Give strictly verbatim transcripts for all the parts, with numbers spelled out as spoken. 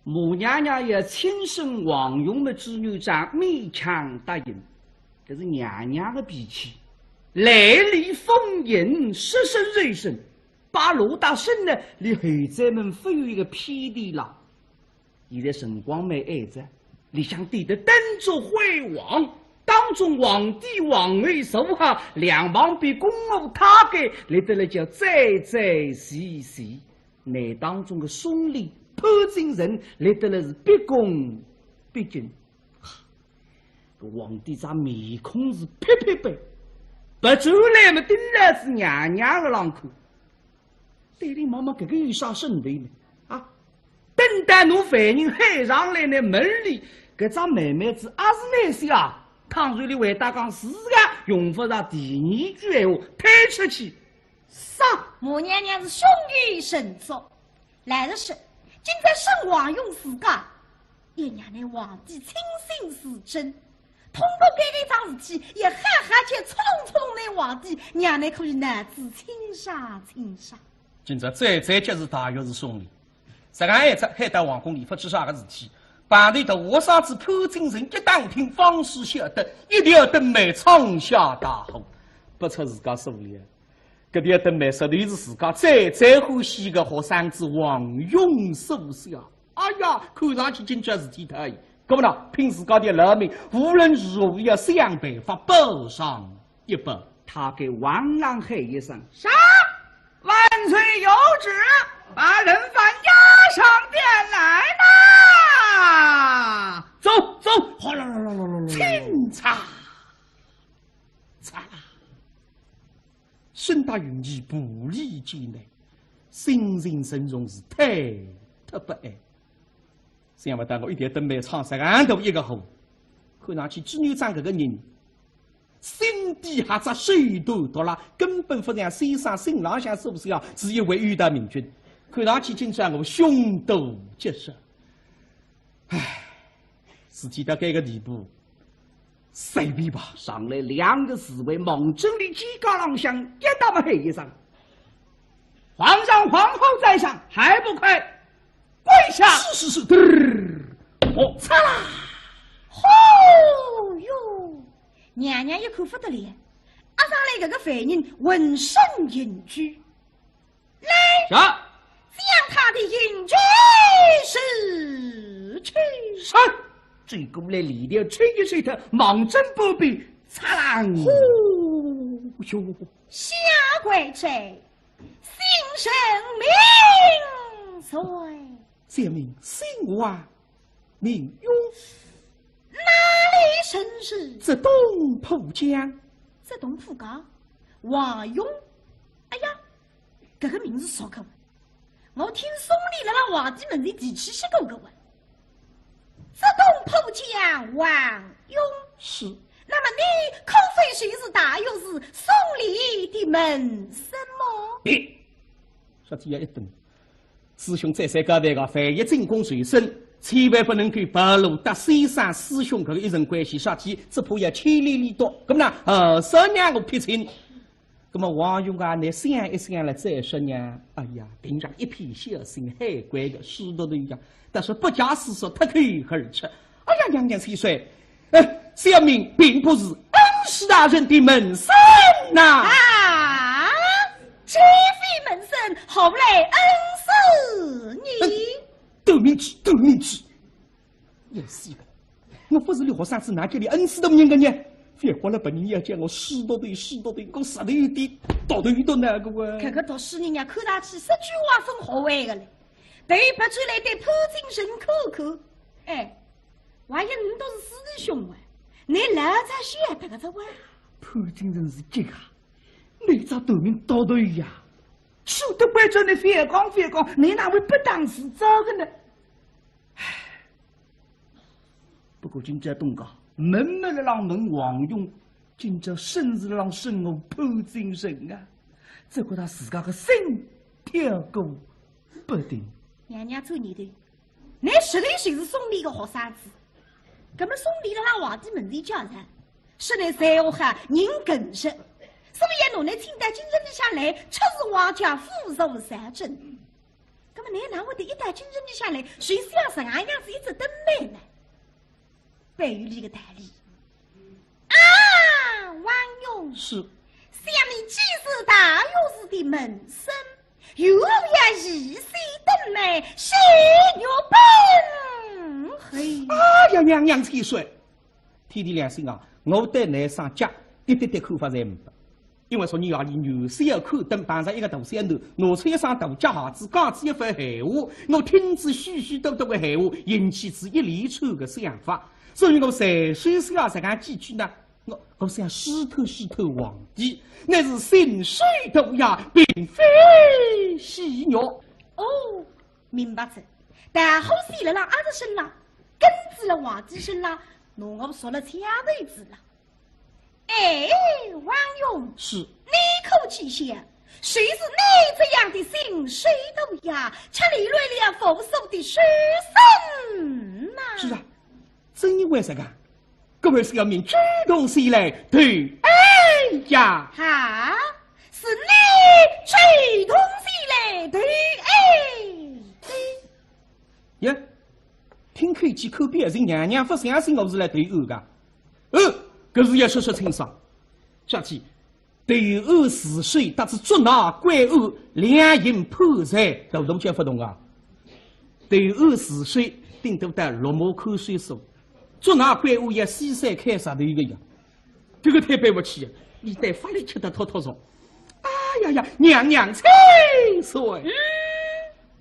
马娘娘要亲生王勇么，朱元璋勉强答应，搿是娘娘个脾气，来礼奉迎，说声就声，摆罗搭生呢，连后宅门勿有一个偏地啦。现在辰光蛮晏哉，里向点得灯烛辉煌，当中皇帝皇后坐好，两旁边宫女太监立得来叫整整齐齐。 内当中个送礼潘金城立得来是毕恭毕敬。搿皇帝只面孔是白白白，别转来么盯牢仔娘娘个浪看。对俚望望，搿个有啥说头呢？啊，等到拿犯人喊上来呢，问俚搿只妹妹子阿是倷小啊？倘若俚回答讲是个，用勿着第二句闲话，推出去杀。马娘娘是胸有成竹， 老实说，今朝生王勇自家，也让倷皇帝亲信自证。通过搿一桩事体，也好好叫冲冲倷皇帝，让倷可以脑子清爽清爽。今朝最最急事大约是送礼，实梗一只喊到皇宫里，勿知啥个事体，旁头个和尚子潘金城一打听，方始晓得，一条灯谜闯下大祸，不出自家所料。 搿条灯谜说头是自家最最欢喜个学生子王勇所写。哎呀，看上去今朝事体大，搿么呢，拼自家个老命，无论如何要想办法保上一保。太监王朗喊一声：“杀！万岁有旨，把人犯押上殿来啦！”走，走，哗啦啦啦啦啦啦，请查。 嚓啦！沈达云集步里进来，心情沉重是忐忑不安。想勿到我一条灯谜闯实梗大一个祸，看上去朱元璋搿个人，心底还只手段毒辣，根本勿像先生信浪向所写，是一位有道明君。看上去今朝我凶多吉少。唉，事体到搿个地步， 随便吧。上来两个侍卫望准俚肩胛浪向一搭么喊一声：“皇上皇后在上，还不快跪下！”是，是，是，嘚儿，哦，嚓啦！哦哟，娘娘一看勿得了，押上来搿个犯人浑身刑具。 来，是。将他的刑具释去。是。走过来，链条抽一抽脱，望准旁边，嚓啷！呼哟！下跪者，姓甚名谁？小名姓王，名勇。哪里人氏？浙东浦江。浙东浦江？王勇？哎呀， 搿个名字熟个，我听送礼辣辣皇帝门前提起歇过个哇。浙东浦江王勇。是。那么你可否就是大学士送礼的门生么？咦，说起来一顿，师兄再三交代个，万一进宫受审，千万不能够暴露搭先生师兄搿个一层关系，说起只怕要牵连俚笃。搿么呢，呃，少让我撇清。 那么王勇啊，倷想一想了再说呢，哎呀，平常一片孝心，海归个师徒对呀，但是不假思索，脱口而出。哎呀，娘娘千岁，呃，小名并不是恩师大人的门生呐。啊，岂非门生，何来恩师呢？嗯，短命句，短命句。 要死个！我勿是俚学生子，哪叫俚恩师大人个呢？覅怪了别人要叫我师徒对，师徒对，我实在有点头头有点那个哇。搿个读书人呀，看上去十句话分学会个嘞。对别转来对潘金城看看，哎，还有你都是师弟兄啊，你老早晓得个这哇。潘金城是急啊，你只短命头头呀，说得关照你覅讲覅讲，你哪会不当自招个呢？ 不过今朝东家，问么辣浪问王勇，今朝生是辣浪审我潘金城啊，只觉得自家个心跳个不停。娘娘转念头，你实在就是送礼个学生子，搿么送礼辣浪皇帝门前叫人，说你才华好，人更实，所以要拿你请到京城里向来，出示皇家府属实证。那么倷哪会得一到京城里向来，就是要实梗样子一只灯谜呢？ 背后里个道理。啊，王勇，是。想你既是大学士的门生，又要一些灯谜，谁有本事？哎呀，娘娘千岁，天地良心啊，我对倷啥家一点点看法侪没得。 因为昨日夜里元宵要看灯，碰着一个大小囡，拿出一双大脚鞋子，讲仔一番闲话，我听仔许许多多个闲话，引起仔一连串个想法，所以我随手写实梗几句呢，我，我想试探试探皇帝，乃是信手涂鸦，并非戏谑。哦，明白哉。大呼死了啦，阿是身浪，跟仔了皇帝身浪，拿我说了枪头子了。 哎，王勇，是。你可知晓，谁是你这样的信手涂鸦，却连累了无数的书生呐？是啊，正因为这个，各位是要命主动前来投案呀。啊，是你主动前来投案。耶，听口气可比是娘娘勿相信我是来投案个。 呃，搿是要说说清爽。小姐，投案自首搭仔捉拿归案，两刑判罪，大大叫勿同啊。投案自首顶多到落马看守所，捉拿归案要死罪开杀头个呀。搿个忒对勿起啊，伊对法律吃得透透熟。哎呀呀，娘娘千岁！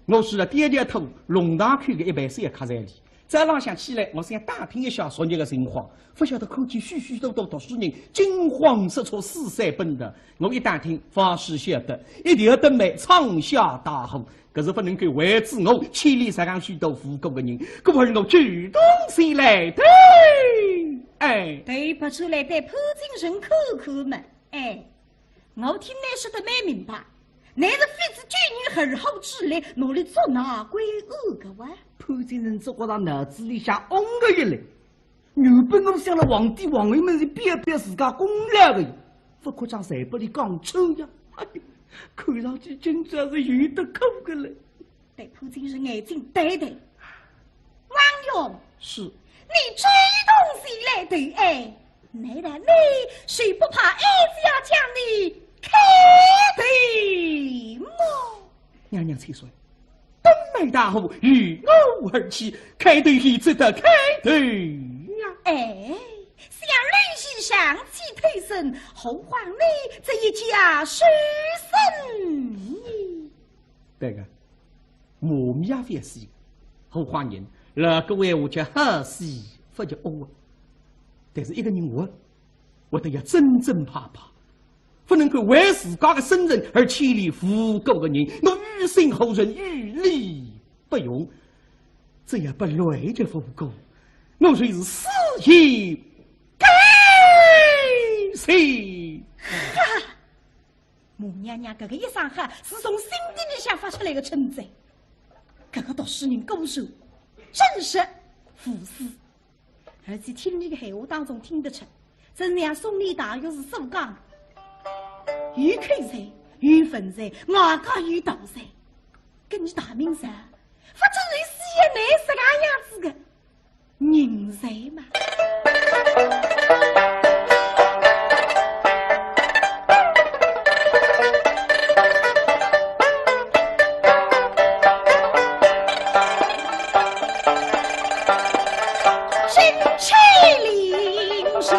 我是啊，点点头，弄堂口个一杯水也卡在里。 早浪向起来，我想打听一下昨日个情况，勿晓得看见许许多多读书人惊慌失措，四散奔逃。我一打听，方始晓得，一条灯谜闯下大祸，搿是勿能够为仔我牵连实梗许多无辜个人，故而我主动前来投案。哎，对勿出来，对潘金生看看嘛。哎， 我听倷说得蛮明白，倷是费仔九牛二虎之力，拿俚捉拿归案个哇。潘金生只觉着脑子里向嗡个一来，原本我想了皇帝皇后面前表表自家功劳个呀，勿可讲侪拨俚讲穿呀。哎呀，看上去今朝是有得苦个了。 对潘金生眼睛对对。王勇，是。你主动前来投案，难道你就不怕哀家将你开投么？娘娘千岁，灯谜大祸由我而起，开投也只得开投呀。哎，想你是上气推升，何况你这一介书生呢？对个， 我们也勿要死，何况人，辣搿闲话叫好死勿叫恶啊。但是一个人活，活得要真真派派，勿能够为自家个身份而牵连无辜个人，我于心何忍，于理不容。只要拨累着无辜，我就是死也甘心。哈！ 母娘娘搿个一声哈，是从心底里向发出来个称赞。搿个读书人果然正直无私，而且听俚个闲话当中听得出，真像送礼大学士所讲，有口才，有文才，外加有道才，搿俚大明星，勿就是像倷实梗样子个 人才嘛。身披绫罗 偷心。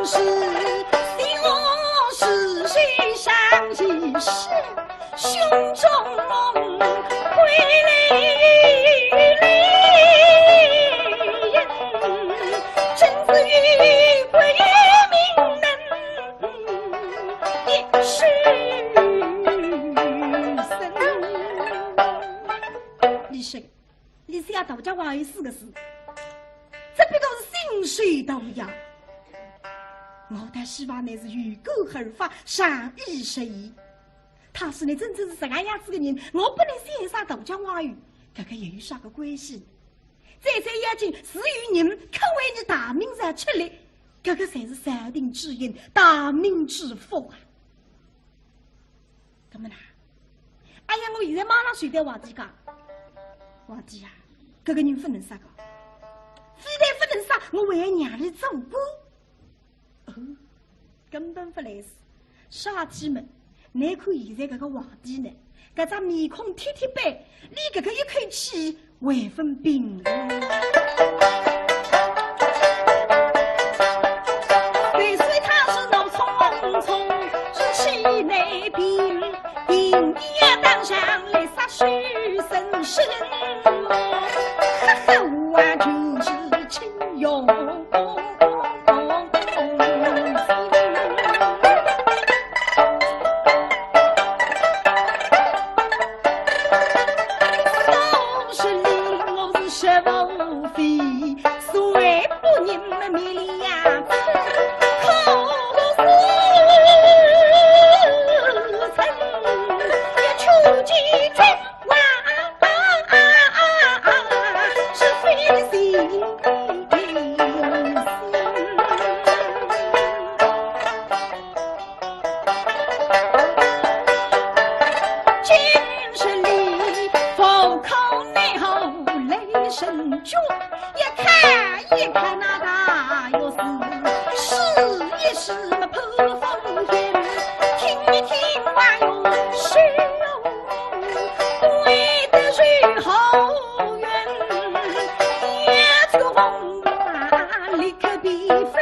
是，是我是谁上一世胸中梦，归来人，真是与鬼冥人一世生。李生， 你想道家还有四个字，只不过是心水荡漾。我倒希望你是有感而发，善意实现。他是你真正是这个样子的人，我不能欣赏道家话语，搿个又有啥个关系？最最要紧是有人肯为你大明朝出力，搿个才是上天之恩，大明之福啊！ 搿么啦？哎呀，我现在马上就对皇帝讲，皇帝啊，搿个人勿能杀个，非但勿能杀，我还要让伊做官。哦，根本勿来事。啥体么？你看现在搿个皇帝呢，搿张面孔铁铁板，连搿个一口气 还分平。虽说他是怒冲冲，日气难平，平地当上来杀手人生，呵呵，我就是气用。 今日里，无可奈何来人中，一看一看那大学士，试一试么潘凤英，听一听还用说，怪得是好运，也这个风啊，立刻比分。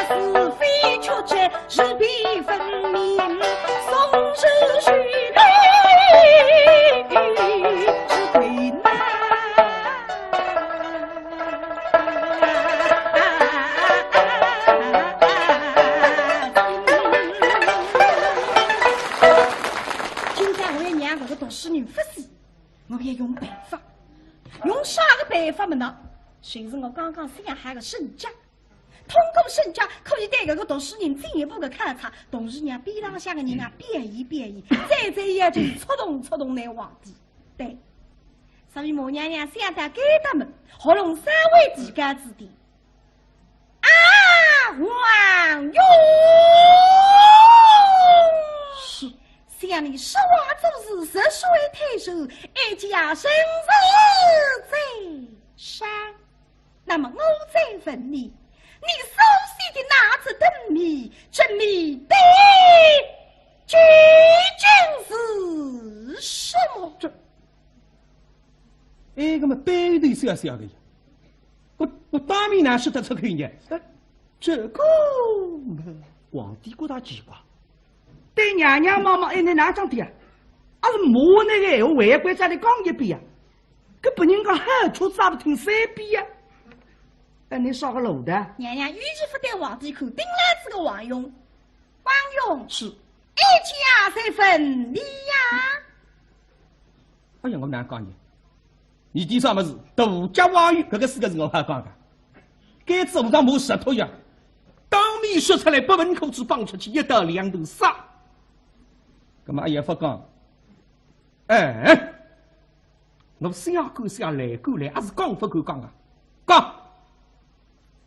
是非曲折，是非分明，宋时序的是对难。今朝我要让搿个读书人勿死，我要用办法。用啥个办法么呢？就是我刚刚想好个审价。 通过审价可以对搿个读书人进一步个考察，同时让边浪向个人啊表演表演，再再要紧触动触动㑚皇帝。对，所以马娘娘想到该搭么，喉咙稍微提高仔点。啊，王勇！是。想你说话做事，实属太守，哀家深是在上。 那么我再问你，你手写的那只灯谜，这谜底究竟是什么？这，哎，搿么对对笑笑的呀，我我当面哪说得出口呢？哎，这个嘛，皇帝觉得奇怪，对娘娘望望，哎，侬哪讲的呀？阿是骂那个闲话，还要关照侬讲一遍呀？ 搿别人家喊出啥勿听三遍呀？哎，侬啥个路的？娘娘语气勿对皇帝看，盯牢仔个王勇。王勇，是。哀家在问你呀。哎呀，我哪讲呢？你第啥么事？道家话语，搿个四个字我好讲个。子我上没石头呀，当面说出来，不门口子放出去一刀两头杀。那么阿爷勿讲，哎，我想讲想来过来，还是讲勿过讲啊，讲。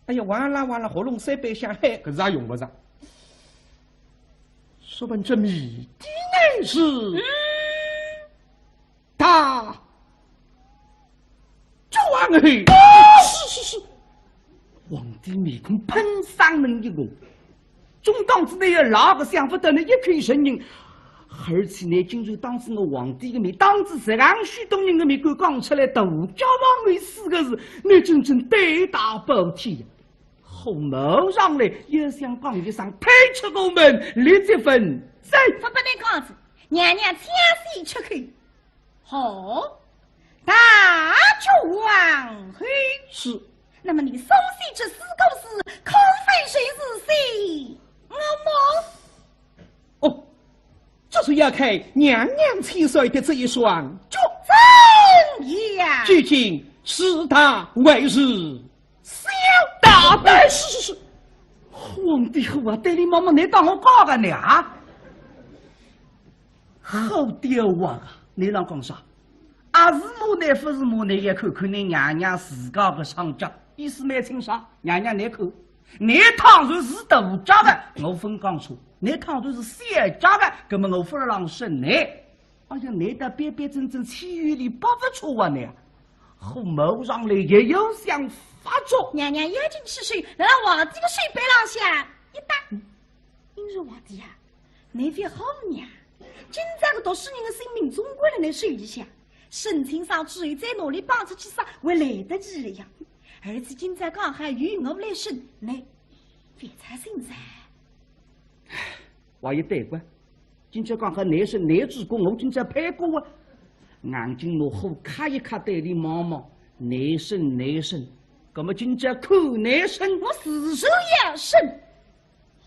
哎呀，完了完了，喉咙塞背想喊，搿是也用勿着。说问这谜底乃是？嗯。 大脚王后。是是是。皇帝面孔喷上能一红，总当仔倷要赖个想勿到倷一口承认，而且倷竟然当仔我皇帝个面，当仔实梗许多人个面，敢讲出来大脚王后四个字，倷真正胆大包天呀！火冒上来，也想讲一声退出我门，立即问罪。勿拨倷讲仔，娘娘抢先出口。 好，大脚王后。是。那么你苏州这四个字，可非谁是谁？我么？哦，这是要看娘娘千岁的这一双脚。怎样？究竟是大还是小？大胆！是是是。皇帝后啊，对你妈妈，你当我讲个呢啊？ 好刁啊！你啷讲啥？阿是骂倷，勿是骂倷，也看看倷娘娘自家个双脚，意思蛮清爽。娘娘倷看，倷倘若是大脚个，我勿讲错；倷倘若是小脚个，搿么我勿让审倷。哎呀，倷倒板板正正，岂有你勿出错啊倷啊！火冒上来，也要想发作。娘娘要紧起手，辣辣皇帝个手背浪向一搭。 因为皇帝啊，倷覅好呀，今朝个读书人个性命总归辣倷手里向，省亲上去后再拿俚绑出去杀，还来得及了呀。而且今朝刚好由我来审，倷覅操心哉。话也对个，今朝刚好倷审倷主公，我今朝配过啊。硬劲拿火揩一揩对俚望望，倷审倷审，搿么今朝看倷审。我自然要审。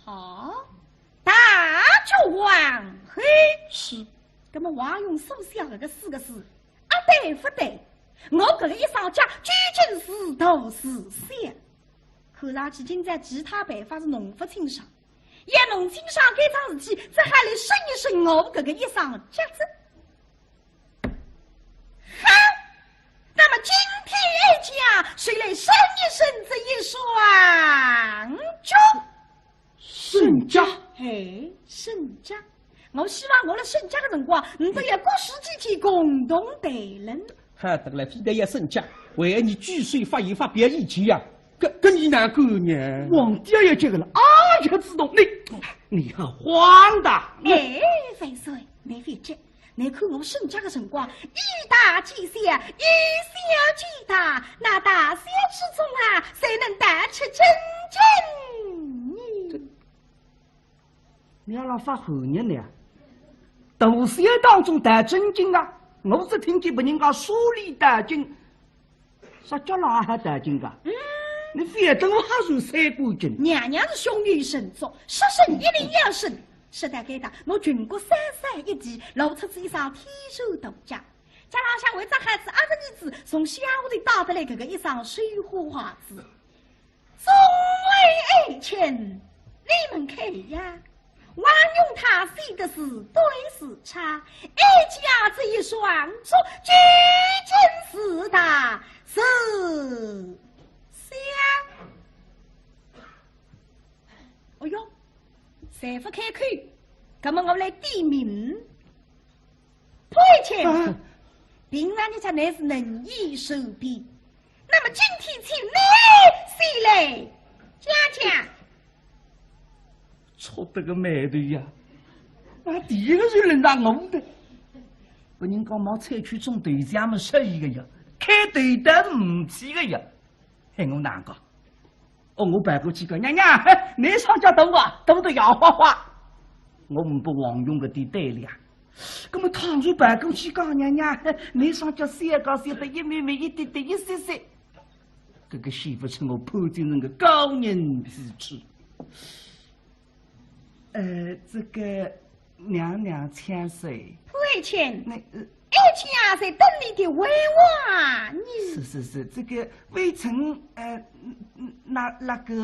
好，大脚王后。是。那么王用苏小搿个四个字，啊对勿对？我搿个一双脚究竟是大是小？看上去今朝其他办法是弄勿清爽，要弄清爽搿桩事体，只好来审一审我搿个一双脚子。 哈，那么今天哀家就来审一审这一双脚。审脚？哎，审脚。我希望我辣审脚个辰光，倷笃要各抒己见，共同谈论。好得来，非但要审脚，还要倷举手发言发表意见呀。搿，搿倷哪哼呢？皇帝也急个了，啊，这个子东，你，你很荒唐。哎，万岁，倷覅急， 倷看我审脚个辰光，以大见小，以小见大，那大小之中啊，谁能道出真经呢？倷阿拉发寒热呢？大小当中道真经啊，我只听见别人家说理道经， 啥叫倷还道经个？嗯。倷覅等我还说三观经。娘娘是胸有成竹，说审一定要审。说到该搭，我裙角稍稍一提，露出仔一双天然大脚。脚浪向还着仔阿侄儿子从乡下头带得来搿个一双绣花鞋子。众位爱卿，你们看呀， 王用他写的是对是差，哀家这一双脚究竟是大是小？哎哟，侪勿开口，那么我来点名。 潘卿，啊。平常日脚乃是能言善辩，那么今天请你先来讲讲。触得个霉头呀！啊，第一个就轮到我的。别人家毛采取种头像么适意个呀，开头但是唔起个呀。 嘿，我难讲。哦，我跑过去讲，娘娘，嘿，倷双脚大啊，大得摇晃晃。我唔拨王用个点胆量。那么倘若跑过去讲，娘娘，嘿，倷双脚小个，小得一咪咪，一滴滴，一息息。搿个显勿出我潘金城个高人之处。 呃，这个娘娘千岁。潘卿，那，呃，哀家在等你的回话呢。是是是，这个微臣，呃，嗯，嗯，啊，那个，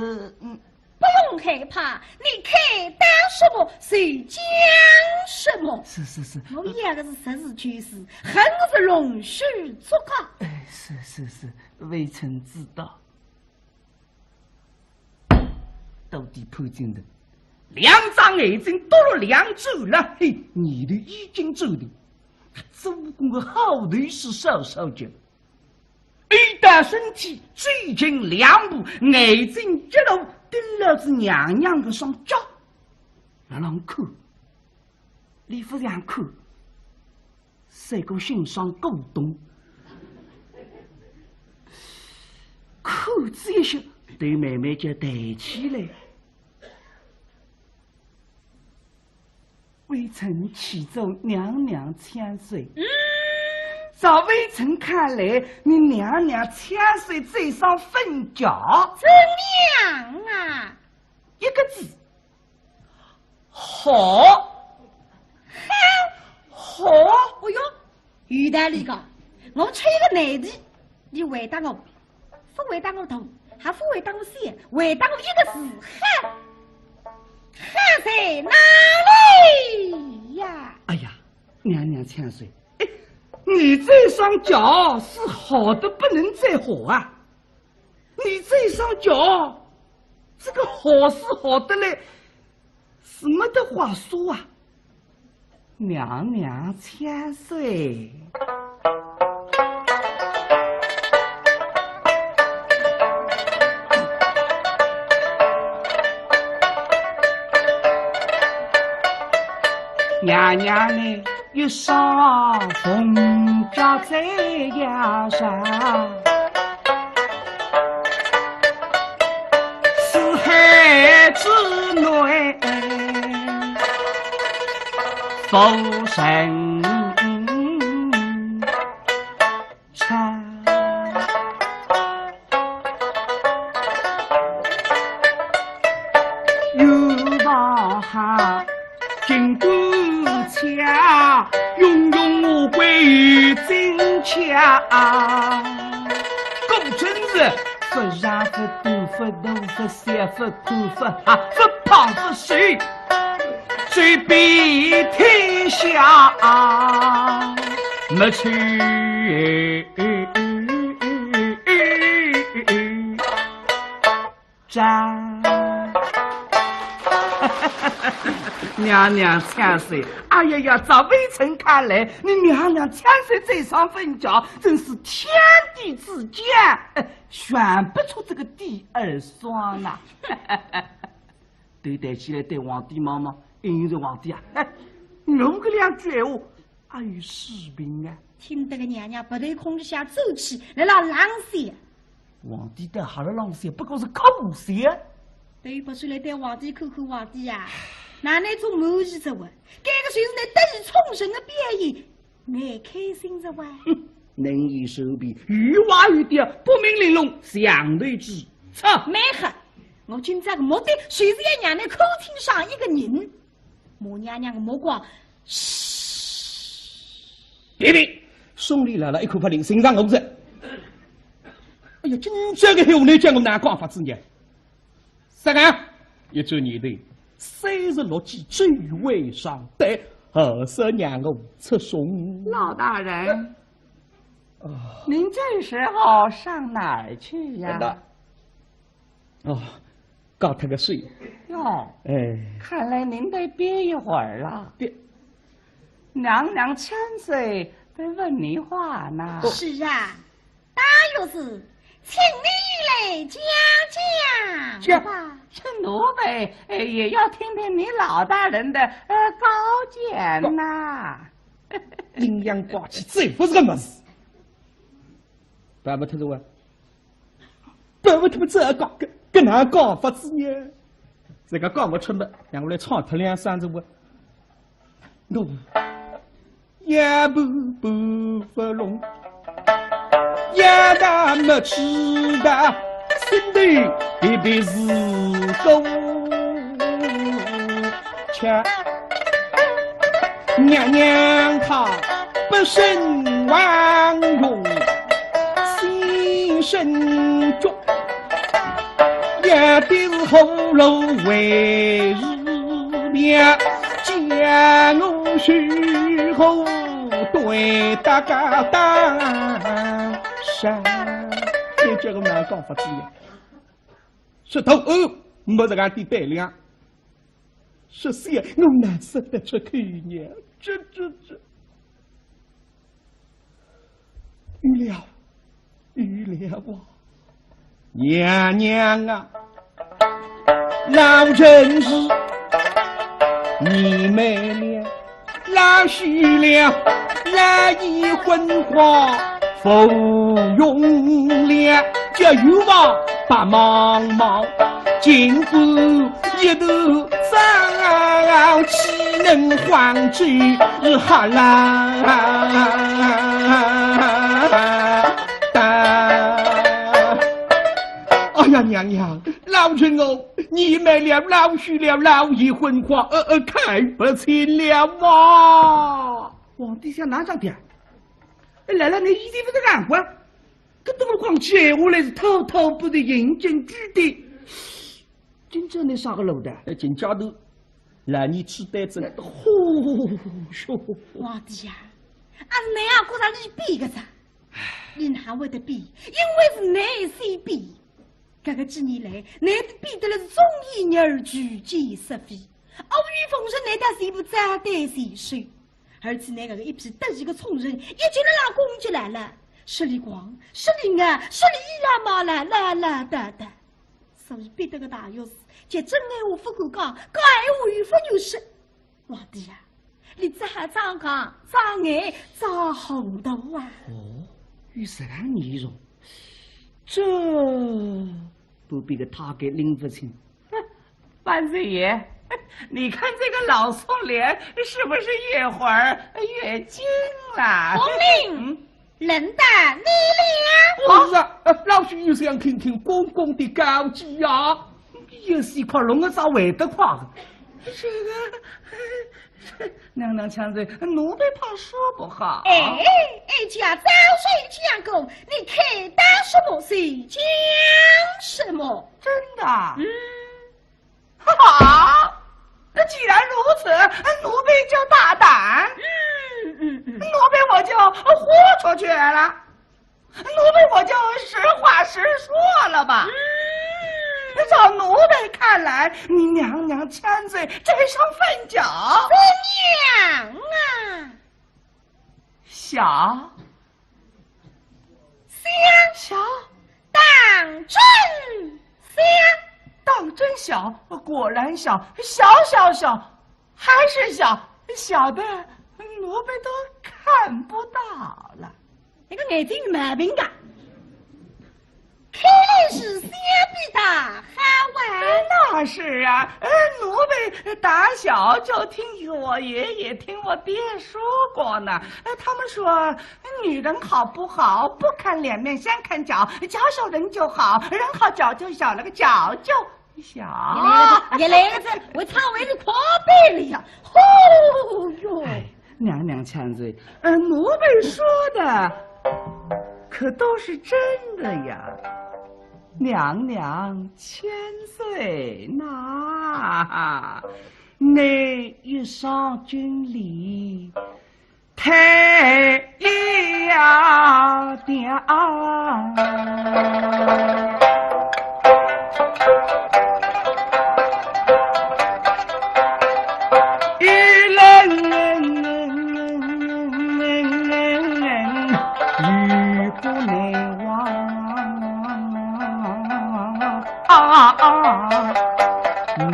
嗯，不用害怕，你看到什么就讲什么。是是是。我要的是实事求是，恨我是弄虚作假。哎，是是是，微臣知道。到底潘金莲，两只眼睛多了两只了，嘿，念头已经转头，做官的好头势少少叫。 一到身体最近两步，眼睛一路盯牢仔娘娘的双脚，辣浪看，俚勿像看，像个欣赏古董。看仔一歇，头慢慢叫抬起来。 微臣启奏娘娘千岁。嗯。照微臣看来，你娘娘千岁这双粉脚，怎样啊？一个字，好。好。好。哦哟，有道理个，我出一个难题， 你回答我，勿回答我大，还勿回答我小，回答我一个字，好。好在哪里呀？哎呀，娘娘千岁，哎，你这双脚是好得不能再好啊！你这双脚，这个好是好得来，是没得话说啊！ 娘娘千岁。娘娘呢，一双凤脚在腰上。 四海之内，浮沉长。有望哈。 金鼓敲，永永无归金敲。果真是勿长勿短勿大勿小勿宽勿狭勿胖勿瘦，最比天下没趣。 娘娘千岁，哎呀呀，照微臣看来，你娘娘千岁这双粉脚，真是天地之间，哎，选不出这个第二双呐。头抬起来对皇帝望望，应承皇帝啊，哎，我搿两句闲话， 阿有水平啊？听得个娘娘鼻头空气像走气，辣辣冷笑。皇帝倒还辣冷笑，不过是苦笑。对勿起来对皇帝看看皇帝呀，哪能种满意着哇？搿个就是你得意冲人的表演，你开心着哇？哼，能言善辩，有话有调，不明玲珑，像头猪。操！蛮好，我今朝个目的就是要让你看清爽一个人。 骂娘娘个目光，嘘！别别，送礼来了一口不灵，心上我着。哎呀，今朝个闲话，你叫我哪讲法子呢？啥个？一转念头，三十六计，走为上等，何须让我出送？老大人，哦。您这时候上哪儿去呀？等等。 哦，搞脱个水。哟，哎。看来您得憋一会儿了。憋。娘娘千岁在问你话呢。哦。是啊，大约是，请你来讲讲吧。这奴婢，哎，也要听听你老大人的，呃，高见呐。阴阳怪气，这不是个么事。办不脱是吧？ 办不脱么这讲，搿，搿哪讲法子呢？自家讲勿出么，让我来唱脱两声子哇。我也不不不弄，也大没知道，心里别别是个。 娘娘她不生王用，心生脚。要的是何路为是了，叫我如何对大家打赏？哎，这个难讲法子呀。说头哦，没这个地板了。说小，我哪说得出口呢？这，这，这。 有了，有了啊！娘娘啊，老臣是年迈了，老朽了，老已昏花，无用了，叫冤枉白茫茫，今日一头早岂能还珠哈啦哒。哎呀，娘娘，老臣哦，年迈了，老朽了，老已昏花，呃，呃，看不清了啊！皇帝想哪桩事体啊？哎，来了，你一定勿是干活，搿都勿光接下来是偷偷不得引经据典。 今朝倷啥个路的？呃，今朝头，来年痴呆症。嚯哟！皇帝呀，阿是倷也觉着俚变个哉？俚哪会得变？因为是倷先变。搿个几年来，倷变得了是忠言逆耳，举荐是非，阿谀奉承，倷倒全部照单全收。 而且呢，搿个一批得意个宠人，一径辣浪攻击来了，说俚狂，说俚恶，说俚倚老卖老，啦啦哒哒。所以逼得个大学士，就真闲话勿敢讲，假闲话又勿愿说。皇帝呀，俚只好装戆，装呆，装糊涂啊。哦，有实梗严重，这不逼个他给拎勿清。 万岁爷，你看这个老宋脸，是不是越活儿越精了？孔明，嗯？轮到你了。哦，是啊，呃，老朽有想听听公公的高见呀。有些快龙个咋会得快？这个，娘娘千岁，奴婢怕说不好。哎，哀家早就讲过，你看到什么就讲什么。真的？嗯。 哈哈，那既然如此，奴婢就大胆。嗯，嗯，嗯。奴婢我就豁出去了，奴婢我就实话实说了吧。嗯。照奴婢看来，你娘娘千岁这双凤脚，怎样啊？小。 小？小？当真小？当真小？果然小，小小小，还是小，小的奴婢都看不到了。搿个眼睛有毛病啊！看来是小比大好啊。那是啊，呃，奴婢打小就听我爷爷、听我爹说过呢。呃，他们说，女人好不好，不看脸面，先看脚，脚小人就好，人好脚就小，那个脚就小。你来个这，你来个这，我唱完就狂背了呀！吼哟！哎，娘娘千岁，呃，奴婢说的可都是真的呀。娘娘千岁呐，你一上君里 退了掉。一人又不能忘啊面。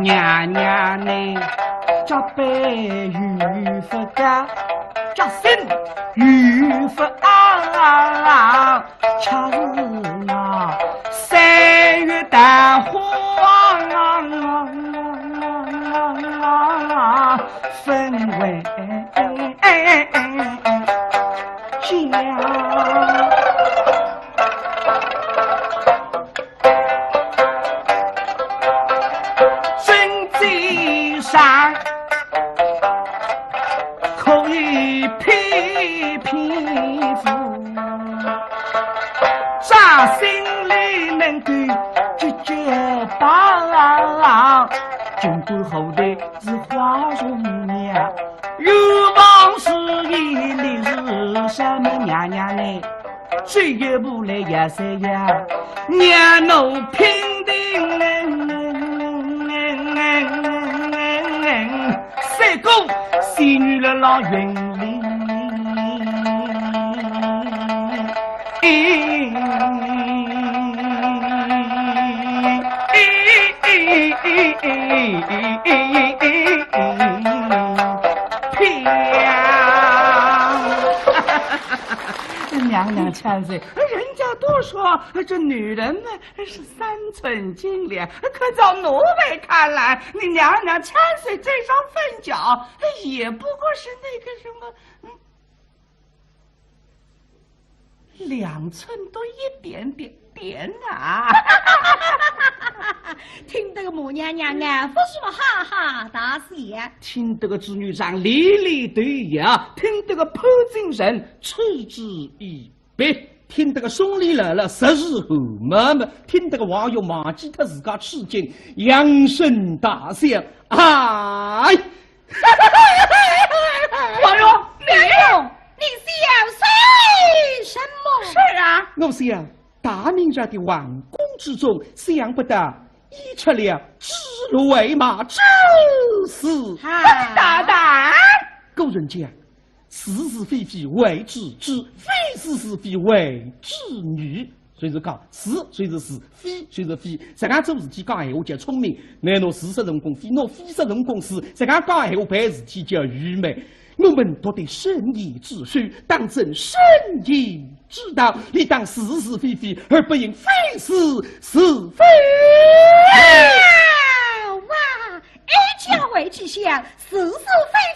娘娘呢，脚背有不高，脚心有不矮，恰是那三月桃花分为家。 真正上可以皮皮肤，掌心里能够结结巴，尽管后头是花容娘。有往事一例是什么娘娘呢？只有不来呀谁呀，娘奴平定。 三个仙女辣辣云里。娘娘千岁，人家都说这女人嘛是三寸金莲，可照奴才看来，你娘娘千岁这双凤脚，也不过是那个什么，嗯，两寸多一点点点啊。听得个马娘娘啊，不是哈哈大笑。听得个朱元璋连连对呀，听得个潘金生嗤之以鼻。 别听得个送礼来了，实是厚么么，听得个王勇忘记脱自家处境，扬声大笑。哎，王勇，王勇，你笑些什么？是啊，我想大明朝的皇宫之中，想不到已出了指鹿为马之事。啊，大胆！古人讲， 是是非非谓之知，非是是非谓之愚。所以是讲，是就是是，非就是非。实梗做事体讲闲话叫聪明，乃拿是说成功非，拿非说成功是，实梗讲闲话办事体叫愚昧。我们读得圣贤之书，当遵圣贤之道，理当是是非非，而不应非是是非。哇，哀家为之想，是是非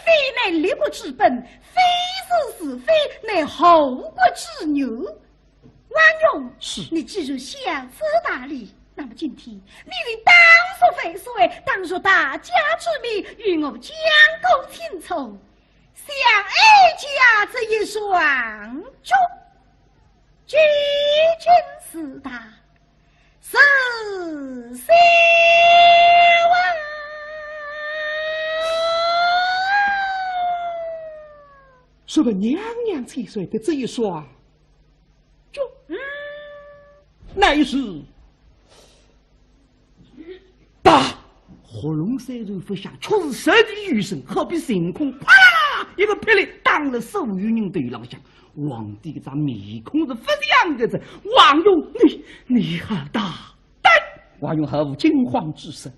非乃立国之本， 非是是非，乃后国之语。王勇，是。你既然晓此大理，那么今天你就当着万岁，当着大家之面，与我讲个清楚。想哀家这一双脚，究竟是大 是小啊。说吧，娘娘千岁的这一双脚，嗯，乃是大。喉咙虽然不响，却是十指有神，好比晴空啪啦啦一个霹雳打了所有人头浪向。皇帝搿张面孔是不像个子，王勇，你，你好大胆！王勇毫无惊慌之色。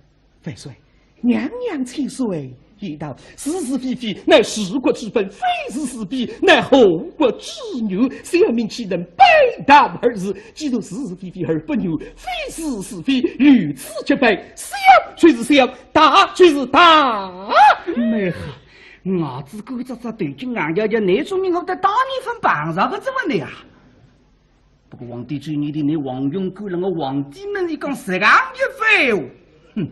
万岁，娘娘千岁言道，是是非非，乃治国之本，非是是非，乃后国之语。小民岂能背道而驰？既然是是非非而不语，非是是非，与此即备，小就是小，大就是大。蛮好，牙齿干扎扎，头颈硬摇摇，难说明我得当年份碰着个这么的呀。 不过皇帝最念的，你王勇敢辣我皇帝面前讲实梗一番话，哼，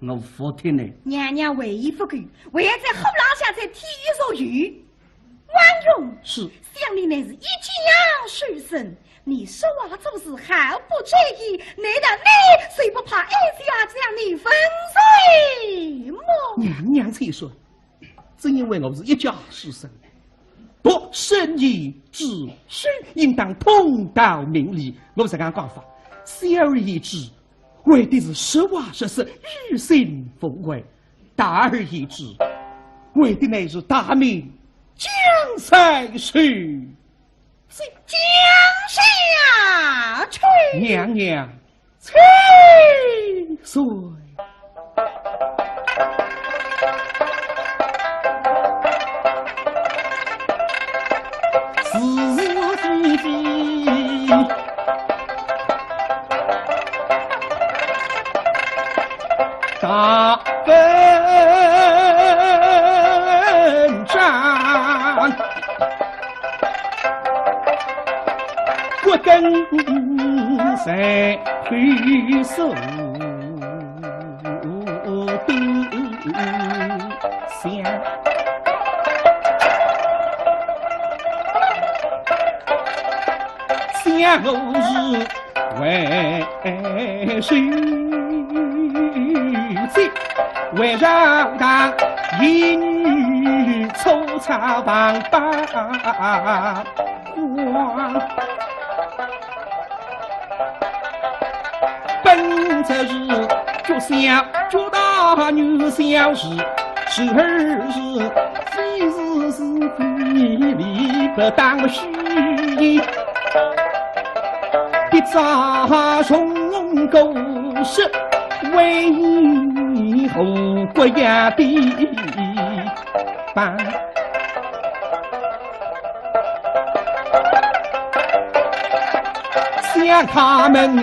我服帖呢。娘娘为义不够，还要在火浪向再添一座油。王勇，是。想你乃是一将出身，你说话做事毫不遮掩，难道你就不怕哀家将你粉碎么？娘娘千岁， 正因为我是一将出身，读圣贤之书，应当通达明理。我实梗讲法，小儿言之，为的是实话实说，于心无愧；大儿言之，为的乃是大明江山社稷。江山啊，去！娘娘 千岁。是是非非，大本章。 骨根在口述都想。呀，我是为谁？为朝堂一女粗茶旁把关。本则是脚下脚踏女小事，时而是非是是非理不当虚言。 必遭重鼓说，为何国家的办？想他们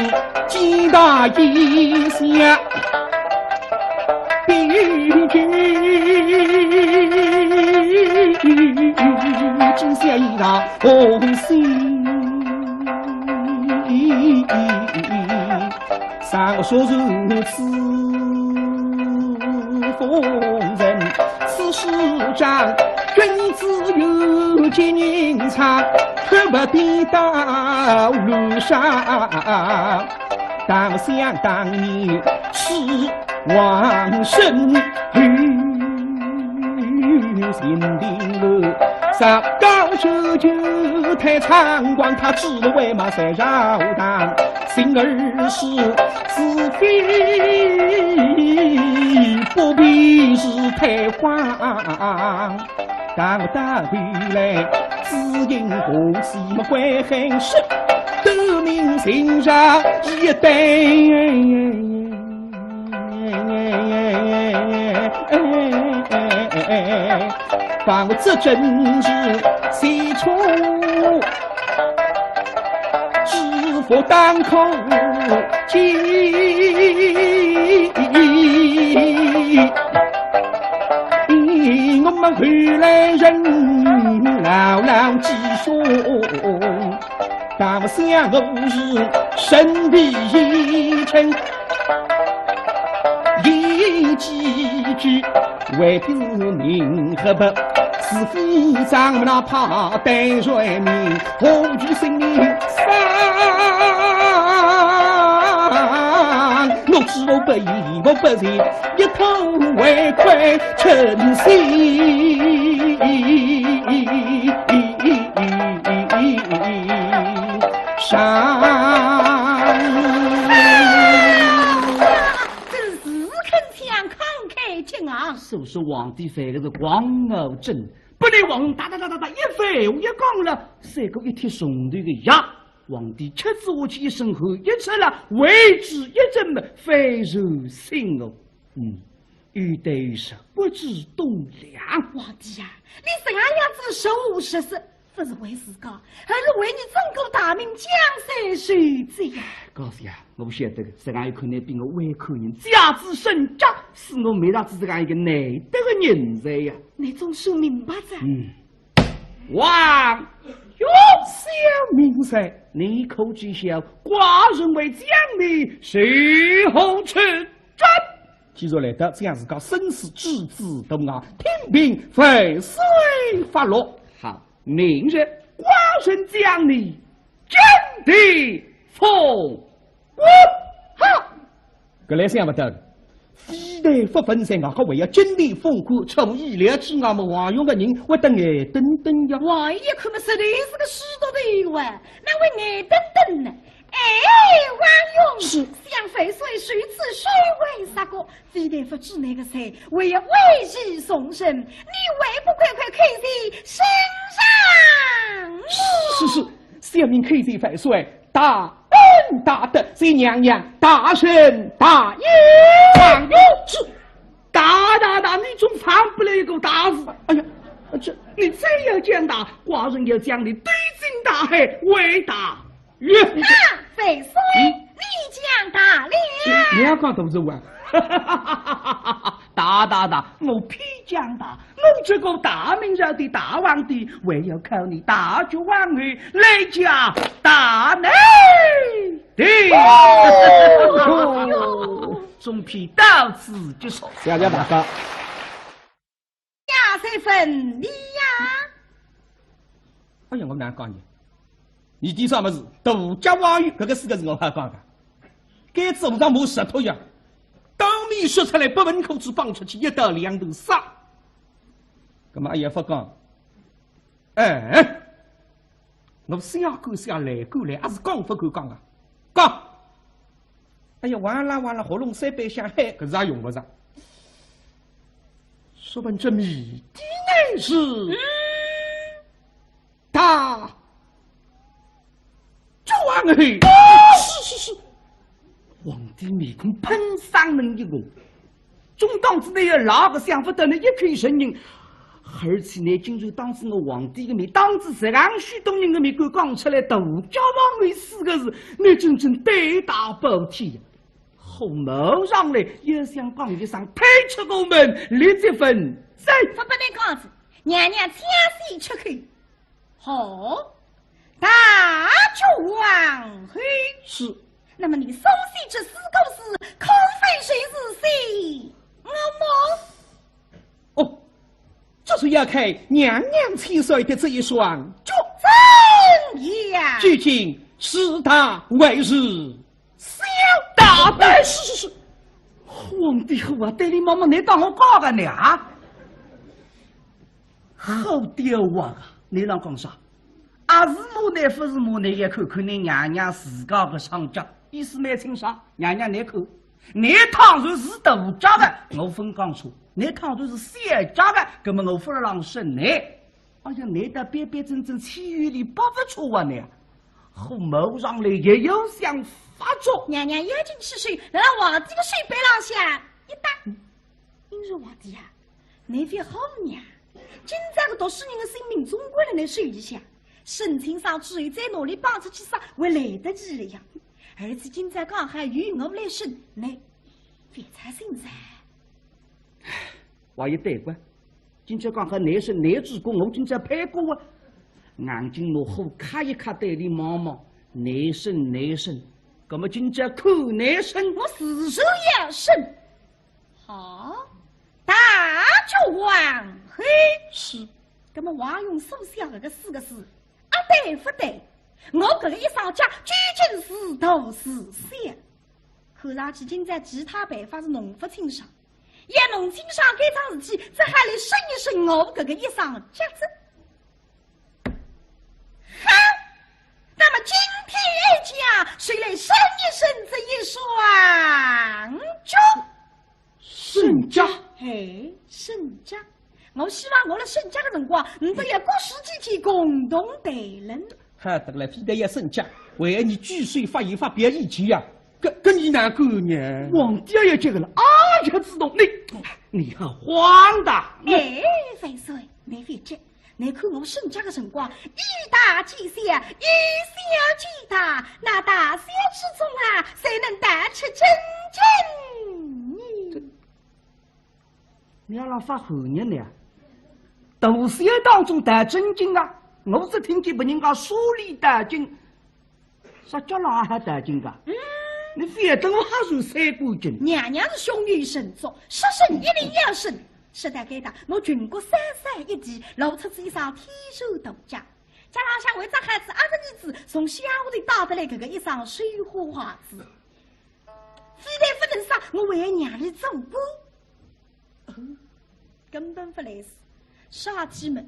几大一下，必有君，只想一道 红心。上说如此风人，此事长，君子有见人长，可不必到路上。 当想当年是王孙，有心定了，上高手就太猖狂，他只为嘛在朝堂，幸而是是非不比是太荒。 当我打回来，只因我是么会很是，得名姓上一代。把我这真是喜出 知府当口记，我们后来人牢牢记住。当想我是身体一沉，一几句 为的是名和不，是非长那怕得罪名，何惧性命丧？我知我不义，我不仁，一头为快称心。上。 真是铿锵慷慨激昂。是不是皇帝犯的是狂傲症？不料皇帝哒哒哒哒哒一番话一讲了，赛过一帖重头的药，皇帝吃仔下去一身汗一出了，为之一振么，非常醒悟。嗯，有道是不知栋梁。皇帝呀，你这样样子说是是， 不是为自家，而是为你整个大明江山受罪呀。告诉呀，我晓得个，实梗一看呢，比我还可怜，家子身家，是我没啥子实梗一个难得的人才呀。你总算明白哉。嗯。王，哟，小命哉，你可知晓寡人为将你是何处斩？ 既然来到，这样自家生死置之度外，听凭万岁发落。好，明日寡人将你金殿封官。好，搿来想勿到的，非但勿分散，外加还要金殿封官，出乎意料之外么，王勇个人会得眼瞪瞪呀。王爷一看么，实在是个许多的意外，哪会眼瞪瞪呢？哎，王勇，是。想万岁如此虚伪杀过， 非但勿治那个罪，还要委以重任，你还不快快叩谢圣上？是是，小命叩谢万岁，大恩大德，谢娘娘大仁大义。哎呦，是，大大大，你总放不了一个大字。哎呀，这，你再要讲大，寡人要将你丢进大海，为大 哼，万岁，嗯？你讲大了。你要讲大字啊？大大大，我偏讲大，我这个大明朝的大皇帝，还要靠你大局王后来讲大难的。哦哟，总批到此结束。谢谢大家。 呀，谁问你呀？哎呀，我哪讲呢？你提啥物事？大家望月，搿个四个字我好讲个。该次我让我说脱呀，当面说出来，不问可知，绑出去一刀两头杀。葛末阿也勿讲，哎，我想讲想来讲来，还是讲勿过讲啊，讲。哎呀，哇啦哇啦，喉咙三板响，嗨，搿是也用勿着。说问这谜底乃是？嗯。 大脚王后。是是是。皇帝面孔喷生冷一个，总当仔倷要赖个，想勿到倷一口承认，而且倷竟然当仔我皇帝个面，当仔这样许多人个面，敢讲出来大脚王后四个字，倷真正胆大包天呀！火冒上来，也想讲一声退出宫门，立即问罪。勿拨倷讲仔，娘娘请先出口。 好，大脚王后。是。那么你所写这四个字，可非谁是谁？我么？哦，这是要看娘娘千岁的这一双脚。怎样？究竟是大还是小？大胆！是是是。皇帝火啊，对俚妈妈，倷当我讲个呢啊？ 好刁啊，倷辣讲啥？阿是骂倷，勿是骂倷，也看看倷娘娘自家个双脚，意思蛮清爽。娘娘倷看，倷倘若是大脚个，我勿讲错；倷倘若是小脚个，葛末我勿让说倷。哎呀，倷倒板板正正，岂有俚白勿错啊倷啊！火冒上来，也要想发作。娘娘要紧起手，来皇帝个手背浪向一搭。 因为皇帝呀，倷覅好呀，今朝个读书人个性命总归辣倷手里向，省亲上去以后再拿俚绑出去杀，还来得及了呀。而且今朝刚好由我来审，倷覅操心哉。话也对个，今朝刚好倷审倷主公，我今朝配过啊。硬劲拿火揩一揩，对俚望望，倷审倷审，葛末今朝看倷审。我自然要审。 好，大脚王后。是。葛末王爷所写搿个四个字，啊对勿对？我搿个一双脚究竟是大是小？看上去今朝其他办法是弄勿清爽，要弄清爽搿桩事体，只好来审一审我搿个一双脚哉。 好，那么今天哀家就来审一审这一双脚。审脚？哎，审脚。我希望我辣审脚个辰光，倷笃要各抒己见，共同谈论。好得了，非但要审脚，还要倷举手发言，发表意见呀。搿，搿倷哪哼呢？皇帝也急个了，啊，要知道倷，倷好荒唐。哎，万岁，倷覅急， 倷看我审脚个辰光，以大见小，以小见大，那大小之中啊，谁能道出真经呢？倷阿辣发寒热呢啊？大小当中道真经啊？我只听见别人家说理道经， 啥叫倷还道经个？嗯。倷覅等我还说三观经。娘娘是胸有成竹，说审一定要审。说到该搭，我全国三省一地，露出仔一双天然大脚。加上像为只孩子阿是儿子，从小学里带得来搿个一双绣花鞋子。非但勿能杀，我还要让俚做官。 哦，根本勿来事。啥体么？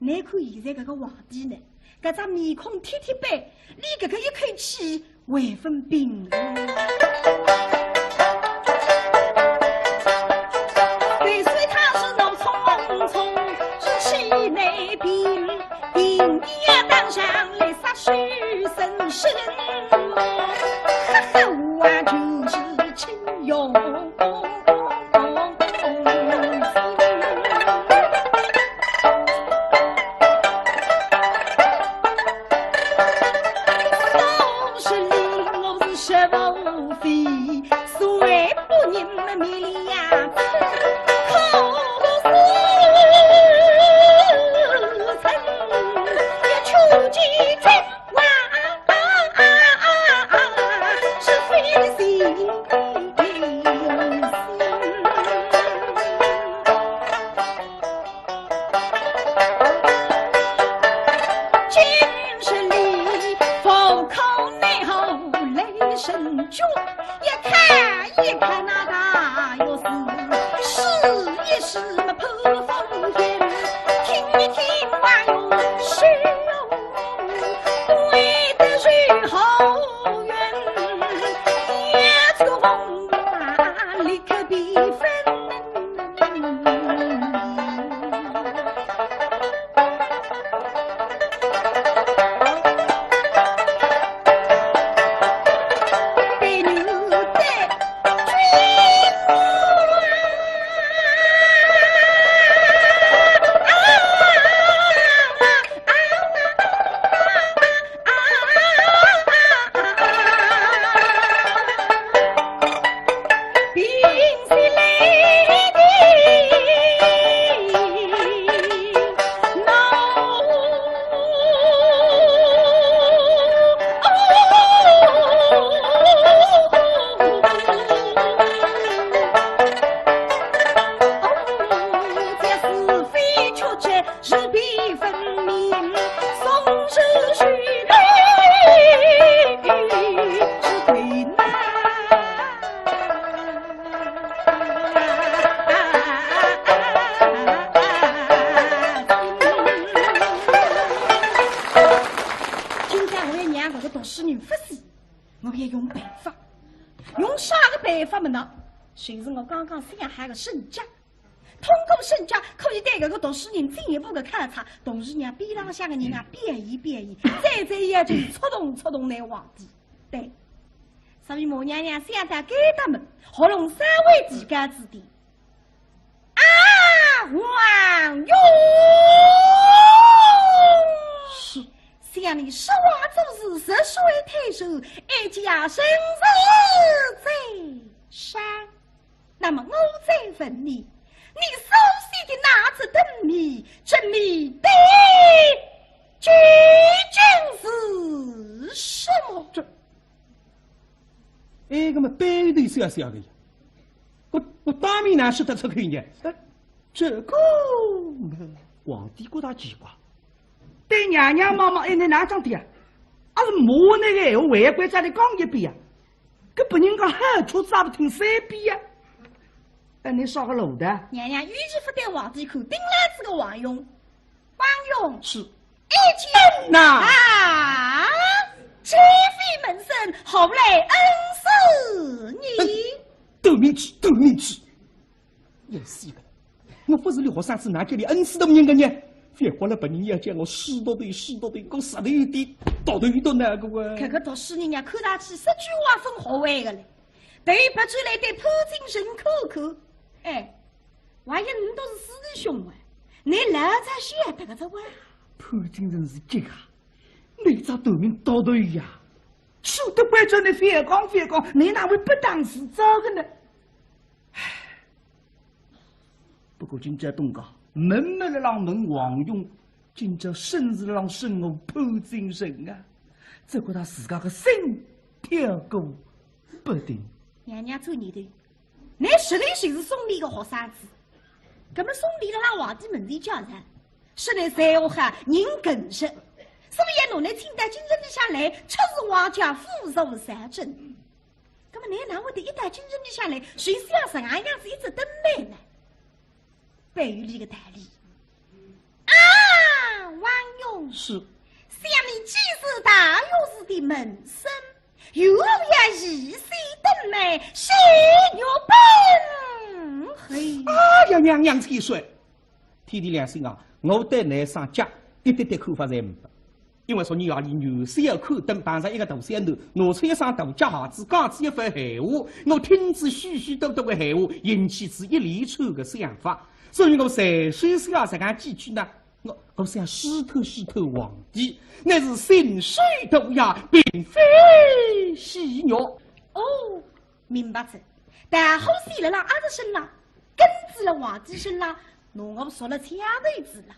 倷看现在搿个皇帝呢，搿张面孔铁铁板，连搿个一口气还朆平。万岁他是怒冲冲，志气难平，平地当上来杀手人生。哈哈，我就是 青云。读书人勿死，我要用办法。用啥个办法么呢？就是我刚刚想好个圣旨。通过圣旨，可以对搿个读书人进一步个考察，同时让边浪向个人啊表演表演，再再要求触动触动㑚皇帝。对，所以马娘娘想到该搭么，喉咙稍微提高仔点。 啊，王勇！是。想你说话做事，实在太守，哀家深是赞赏。那么我再问你，你所写的那则灯谜，这谜底究竟是什么？这，哎，那么对对小小的呀。 我，我当面哪说得出口呢？哎，这个嘛，皇帝觉得奇怪，对娘娘望望，哎，倷哪亨讲个啊？阿是骂倷个闲话，还要关照倷讲一遍啊？搿别人家喊出啥勿听三遍呀？哎，倷啥个路的？娘娘有意勿对皇帝看，盯牢仔个王勇。王勇，是。 一见呐。啊，既非门生，何来恩师呢？斗明主，斗明主。要死个了！我勿是倷学生子，哪叫倷恩师大人个呢？覅怪了别人要叫我师大头，师大头，我实头有点大头有点难个哇。搿个读书人呀，看上去十句话分学会个嘞。头别转来对潘金生看看，哎， 王爷，倷笃是师弟兄啊，倷老早晓得个哉哇？潘金生是急啊，倷只头名到头呀，说得关照倷覅讲覅讲，倷哪会不当自招个呢？唉，不过今朝东家，问末勒浪问王勇，今朝生是勒浪生我潘金生啊，只觉得自家个心跳个不停。娘娘做倷个， 倷实头就是送礼个学生子，搿么送礼勒浪皇帝门前叫人，说倷才华好，人肯说，所以要拿倷请到京城里向来，出示皇家，辅助朝政。搿么倷哪会得一到京城里向来，就像实梗样子一只灯谜呢？ 背后里个道理。啊，王勇，是。想你既是大学士的门生，又要一些灯谜，谁有本事？哎呀，娘娘千岁，天地良心啊，我对倷上家一点点看法侪没。 因为昨日夜里元宵要看灯，碰着一个大仙头，拿出一双大脚鞋子，讲仔一番闲话，我听仔许许多多个闲话，引起仔一连串个想法。所以我随手写实梗几句呢，我，我想试探试探皇帝，乃是信手涂鸦，并非戏谑。哦，明白哉。大学士勒浪阿是身浪，根子勒皇帝身浪，拿我说了枪头子了。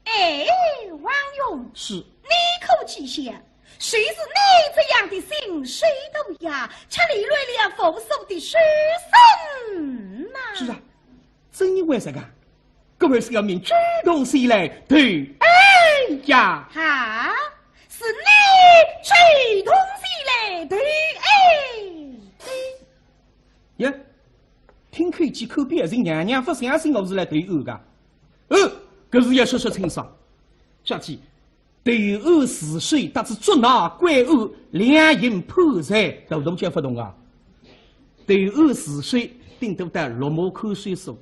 哎，王勇，是。你可知晓，谁是你这样的信手涂鸦，却连累了无数的书生呐？是啊，正因为这个，各位是要命主动前来投案呀。啊，是你主动前来投案？耶，听口气可比是娘娘勿相信我是来投案个。 呃，搿是要说说清爽。小姐，投案自首搭仔捉拿归案，两型判罪，大大叫勿同啊。投案自首顶多到绿码看守所，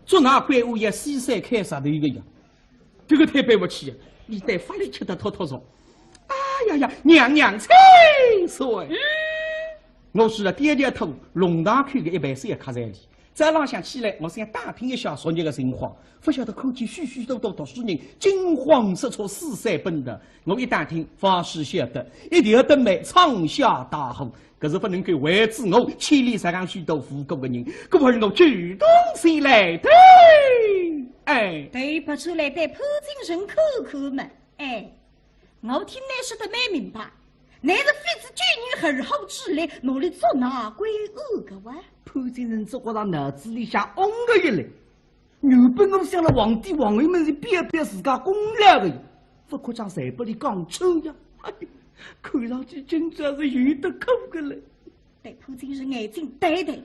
捉拿归案要死罪开杀头个呀。搿个忒赔勿起啊，伊对法律吃得透透熟。哎呀呀，娘娘千岁！我是第一条头，弄堂口个一爿小客栈里。 早浪向起来，我想打听一下昨日个情况，勿晓得看见许许多多读书人惊慌失措，四散奔逃。我一打听，方始晓得，一条灯谜闯下大祸，搿是勿能够为仔我牵连实梗许多无辜个人，故而我主动前来投案。哎，对勿起来，对潘金生看看嘛，哎。 我听倷说得蛮明白，倷是费仔九牛二虎之力，拿俚捉拿归案个哇。潘金生只觉着脑子里向嗡个一来，原本我想勒皇帝皇后门前表表自家功劳个呀，勿可将侪拨俚讲穿呀。哎呀，看上去今朝是有得苦个了。 对潘金生眼睛对对。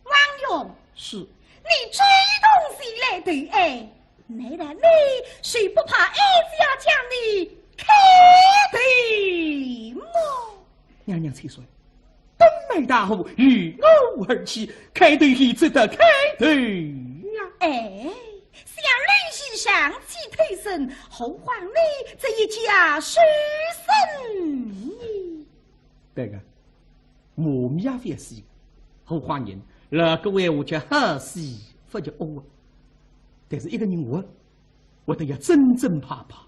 王勇，是。你主动前来投案，难道你就不怕哀家将你开头娘娘千岁，本来大火由我而起，开头也值得开头啊。哎，想来想去，推升后皇呢，这一家首生呢？对个，我们也欢喜，后皇人，那个为我叫好喜，不叫恶啊。但是一个人活，活得要真真怕怕。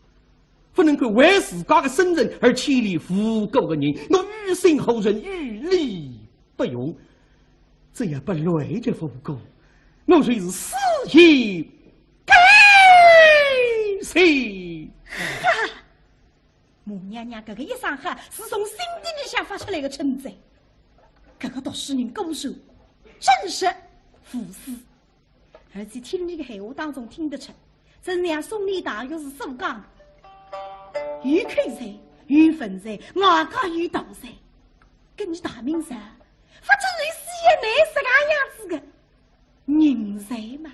不能够为自家个生存而牵连无辜个人，我于心何忍，于理不容。只要不累着无辜，我就是死也甘心。哈！母娘娘搿个一声哈，是从心底里向发出来个称赞。搿个读书人果然，真是无私。 而且听俚个闲话当中听得出，真像送礼大学士所讲，有口才，有文才，外加有道才。搿俚大明朝，勿准有四爷乃这个样子个人才嘛。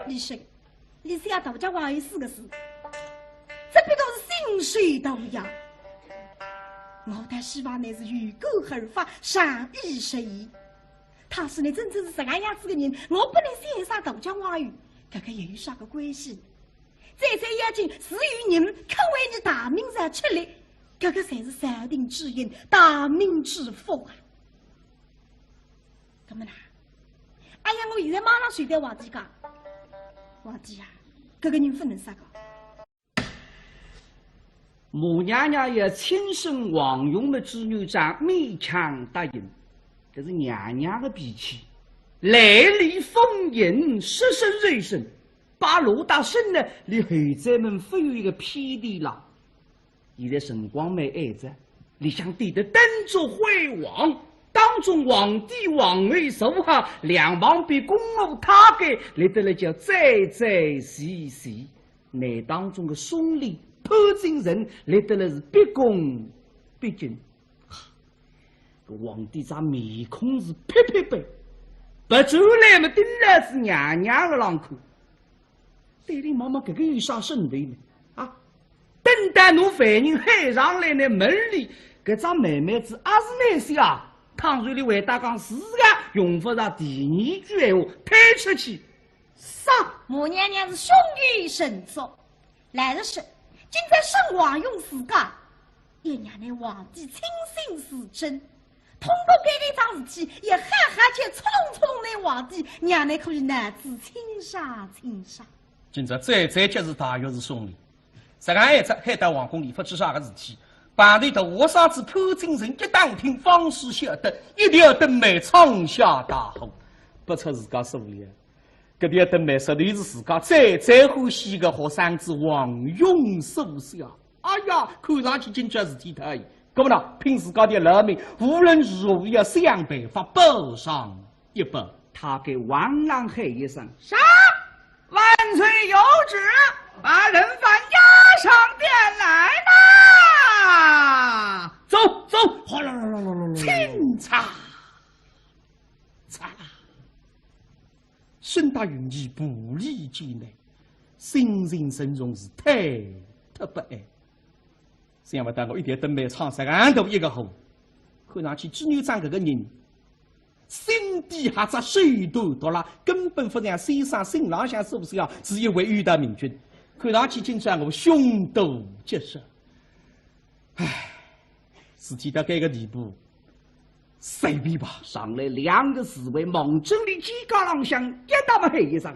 李生，李生啊，道家话有四个字，只不过是心水荡漾。我倒希望你是有感而发，善意实现。 倘使你真正是这个样子的人，我本来是一声道家话语，搿个又有啥个关系？最最要紧是有人肯为你大明朝出力，搿个才是朝廷之幸，大明之福啊！搿么啦，哎呀，我现在马上就对皇帝讲，皇帝啊，搿个人勿能杀个。 马娘娘要亲生皇兄么，朱元璋勉强答应，搿是娘娘个脾气，来礼奉迎，说声就声，摆罗大圣呢，连后妃们勿有一个偏地啦。现在辰光蛮晏哉，里向点得灯烛辉煌，当中皇帝皇后坐好，两旁边宫女太监立得来叫整整齐齐。 内当中个松礼、潘金城立得来是毕恭毕敬。搿皇帝张面孔是白白白，别转来么，盯牢仔娘娘个浪看。对俚望望，搿个有啥神头呢？啊，等到侬犯人喊上来呢，门里搿张美妹子阿是蛮小啊？倘若俚回答讲是啊，用勿着第二句闲话，推出去杀。马娘娘是胸有成竹，老实说，今朝沈王爷自家也让倷皇帝亲信自证，通过搿一桩事体，也好好叫冲冲倷皇帝，让倷可以脑子清爽清爽。今朝最最结实大学士送礼，实梗一只，海到皇宫里勿知啥个事体，碰头大学生子潘金城一打听，方始晓得一条灯谜闯下大祸，不出自家所料。 搿条灯谜说的是自家最最欢喜个学生子王勇所写。哎呀，看上去今朝事体大矣。搿么呢，拼自家的老命，无论如何要想办法保上一保。他给王朗喊一声：“啥？万岁有旨，把人犯押上殿来啦！”走，走，哗啦啦啦啦啦啦，清查。嚓啦。 沈大人一步立进来，心情沉重是太特不安。想不到我一条灯谜闯实梗大一个祸，看上去朱元璋搿个人，心地还只手段毒辣，根本勿像先生信浪向所写，是一位远大明君。看上去今朝我凶多吉少。唉，事体到搿个地步， 随便吧。上来两个侍卫望准俚肩胛浪向一搭么喊一声：“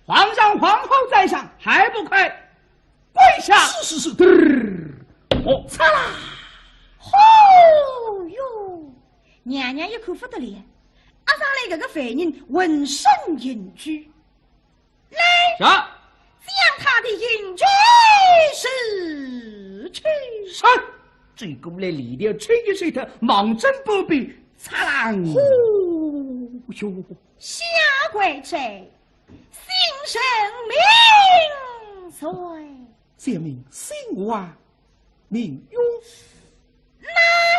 皇上皇后在上，还不快跪下！”是，是，是，嘚儿，哦，嚓啦！哦哟，娘娘一看勿得了，押上来搿个犯人浑身刑具。 来，是。将他的刑具取去。是。走过来，里头抽一抽头，望准旁边，嚓啷！呼哟！下跪者，姓甚名谁？小名姓王，名勇。哪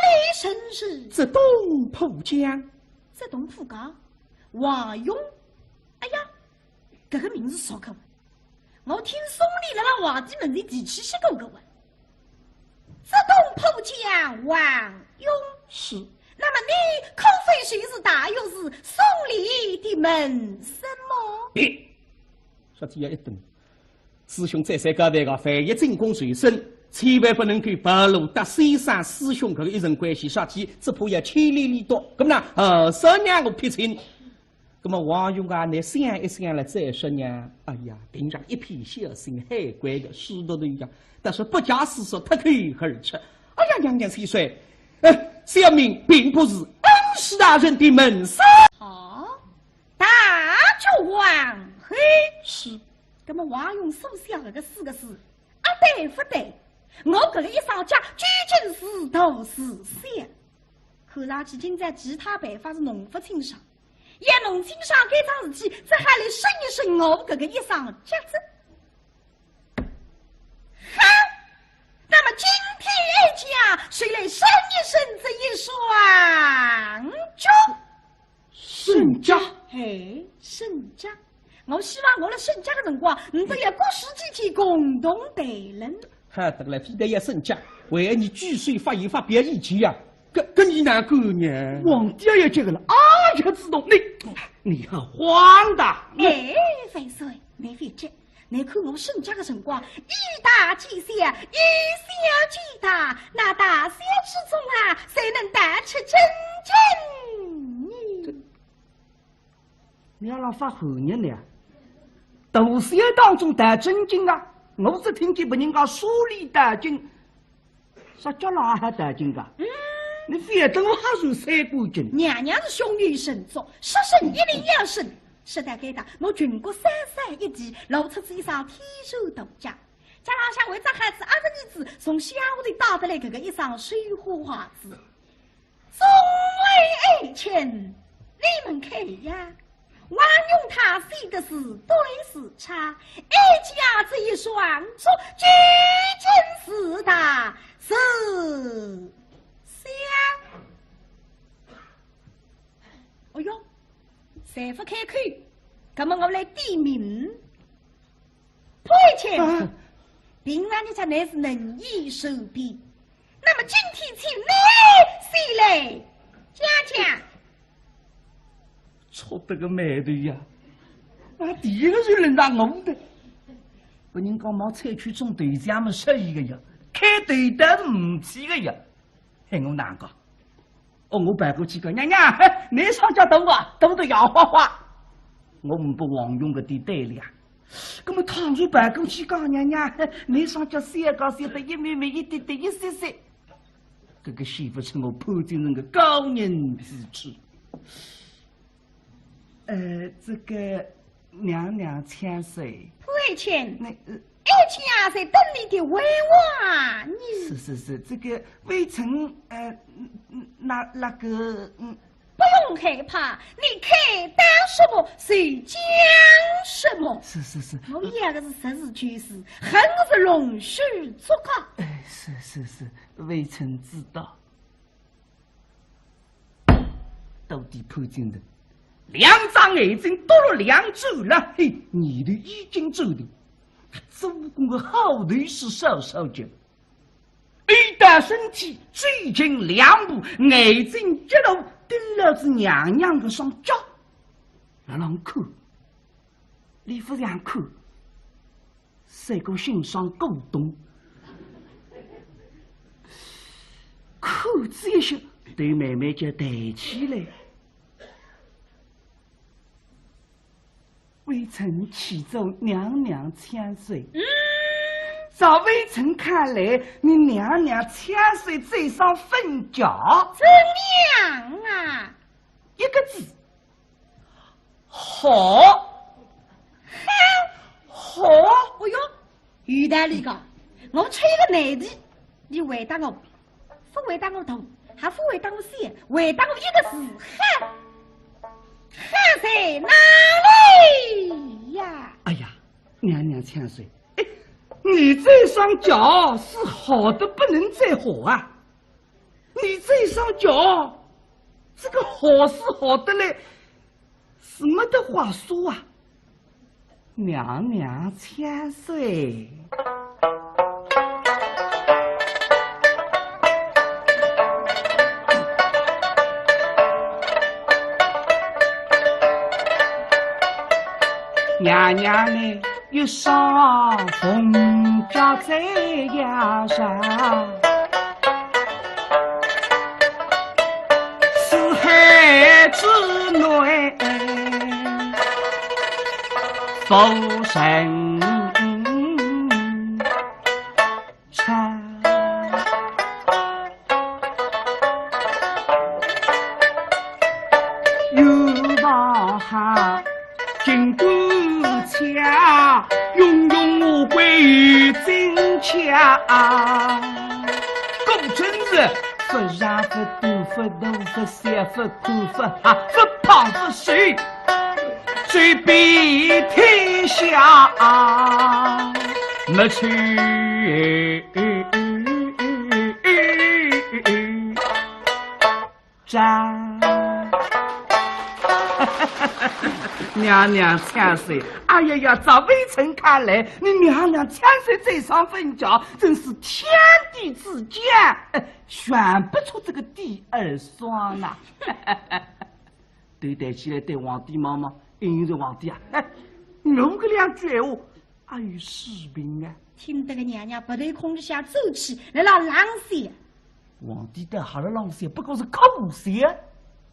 里人氏？浙东浦江。浙东浦江？王勇？哎呀， 搿个名字熟个，我听送礼辣辣皇帝门前提起歇过个哇。浙东浦江王勇。是。那么你可非就是大学士送礼的门生么？别，说起要一顿，师兄再三交代个，万一进宫受审，千万不能够暴露搭先生师兄搿个一层关系，说起只怕要牵连俚笃。搿么呢，呃，少让我撇清。 那么王勇啊，倷想一想了再说呢，哎呀，平常一片孝心，海归个，师徒对呀，但是不假思索，脱口而出。哎呀，娘娘千岁，呃，小名并不是恩师大人的门生。好，大脚王后。是。那么王勇所写搿个四个字，啊对勿对？我搿个一双脚究竟是大是小？看上去今朝其他办法是弄勿清爽。 要弄清爽搿桩事体，只好来审一审我搿个一双脚子。哈，那么今天哀家就来审一审这一双脚。审脚？哎，审脚。我希望我辣审脚个辰光，倷笃要各司其职，共同谈论。好得来，非但要审脚，还要倷举手发言发表意见呀。 搿，搿倷哪哼呢？皇帝也要急个了，啊，要知道你，你很荒唐。哎，万岁，倷覅急，倷看我审脚个辰光，以大见小，以小见大，那大小之中啊，谁能得出真经呢？ 倷阿拉发寒热呢？大小当中得真经啊！我只听见别人家说俚得经，啥叫倷还得经啊？嗯。倷覅等我还是三观经。娘娘是胸有成竹，说审一定要审。说到该搭，我裙角稍稍一提，露出仔一双天山大脚。脚浪向还着好仔阿侄儿子从乡下头带得来搿个一双绣花鞋子。 众位爱卿，你们看呀，王勇他写的是对是差，哀家这一双脚究竟是大是小？哦哟，侪勿开口，葛么我来点名。 潘卿，啊。平常日脚倷是能言善辩，那么今天请倷先来讲讲。触得个霉头呀，啊，第一个就轮到我的。勿人讲毛采萍种豆角么适意个呀，开头倒是唔错个呀。喊我难过。哦，我跑过去讲，娘娘，嘿，倷双脚大啊，大得摇晃晃。我唔拨王勇搿点胆量。葛么倘若跑过去讲，娘娘，嘿，倷双脚小个，小得一咪咪，一滴滴，一息息。搿个显勿出我潘金城个高人之处。 呃，这个娘娘千岁。潘爱卿，那，呃，爱卿啊，在等你的回话呢。是是是，这个微臣，呃，嗯嗯那那个，嗯，不用害怕，你看到什么就讲什么。是是是，我要的是实事求是，横是弄虚作假。哎，是是是，微臣知道。 到底潘金城，两只眼睛都落两转了，嘿，念头已经转定，做官个好头势少少叫。一到身体最近两步，眼睛一路盯牢仔娘娘个双脚，辣浪看，俚勿像看， 赛过欣赏古董，看仔一歇，头慢慢叫抬起来。微臣启奏娘娘千岁。嗯？照微臣看来，你娘娘千岁这双粉脚，怎样啊？一个字， 好。好。哦哟，有道理个。我出一个难题，你回答我，勿回答我大，还勿回答我小，回答我一个字，好。好在哪里呀？哎呀，娘娘千岁，哎，你这双脚是好得不能再好啊！ 你这双脚，这个好是好得来，是没得话说啊。娘娘千岁。娘娘呢， 一双凤脚在腰上，四海之内无人 唱。有房好金鼓敲，永永无归金阙。果真是勿长勿短勿大勿小勿宽勿狹勿胖勿瘦， 最比天下没趣张。娘娘千岁，哎呀呀，照微臣看来，你娘娘千岁这双粉脚，真是天地之间，哎，选不出这个第二双呐。 头抬起来对皇帝望望，应承皇帝啊，哎，我搿两句闲话，阿有水平啊？听得个娘娘鼻头空气像走气，辣辣冷笑。皇帝倒还辣冷笑，不过是苦笑。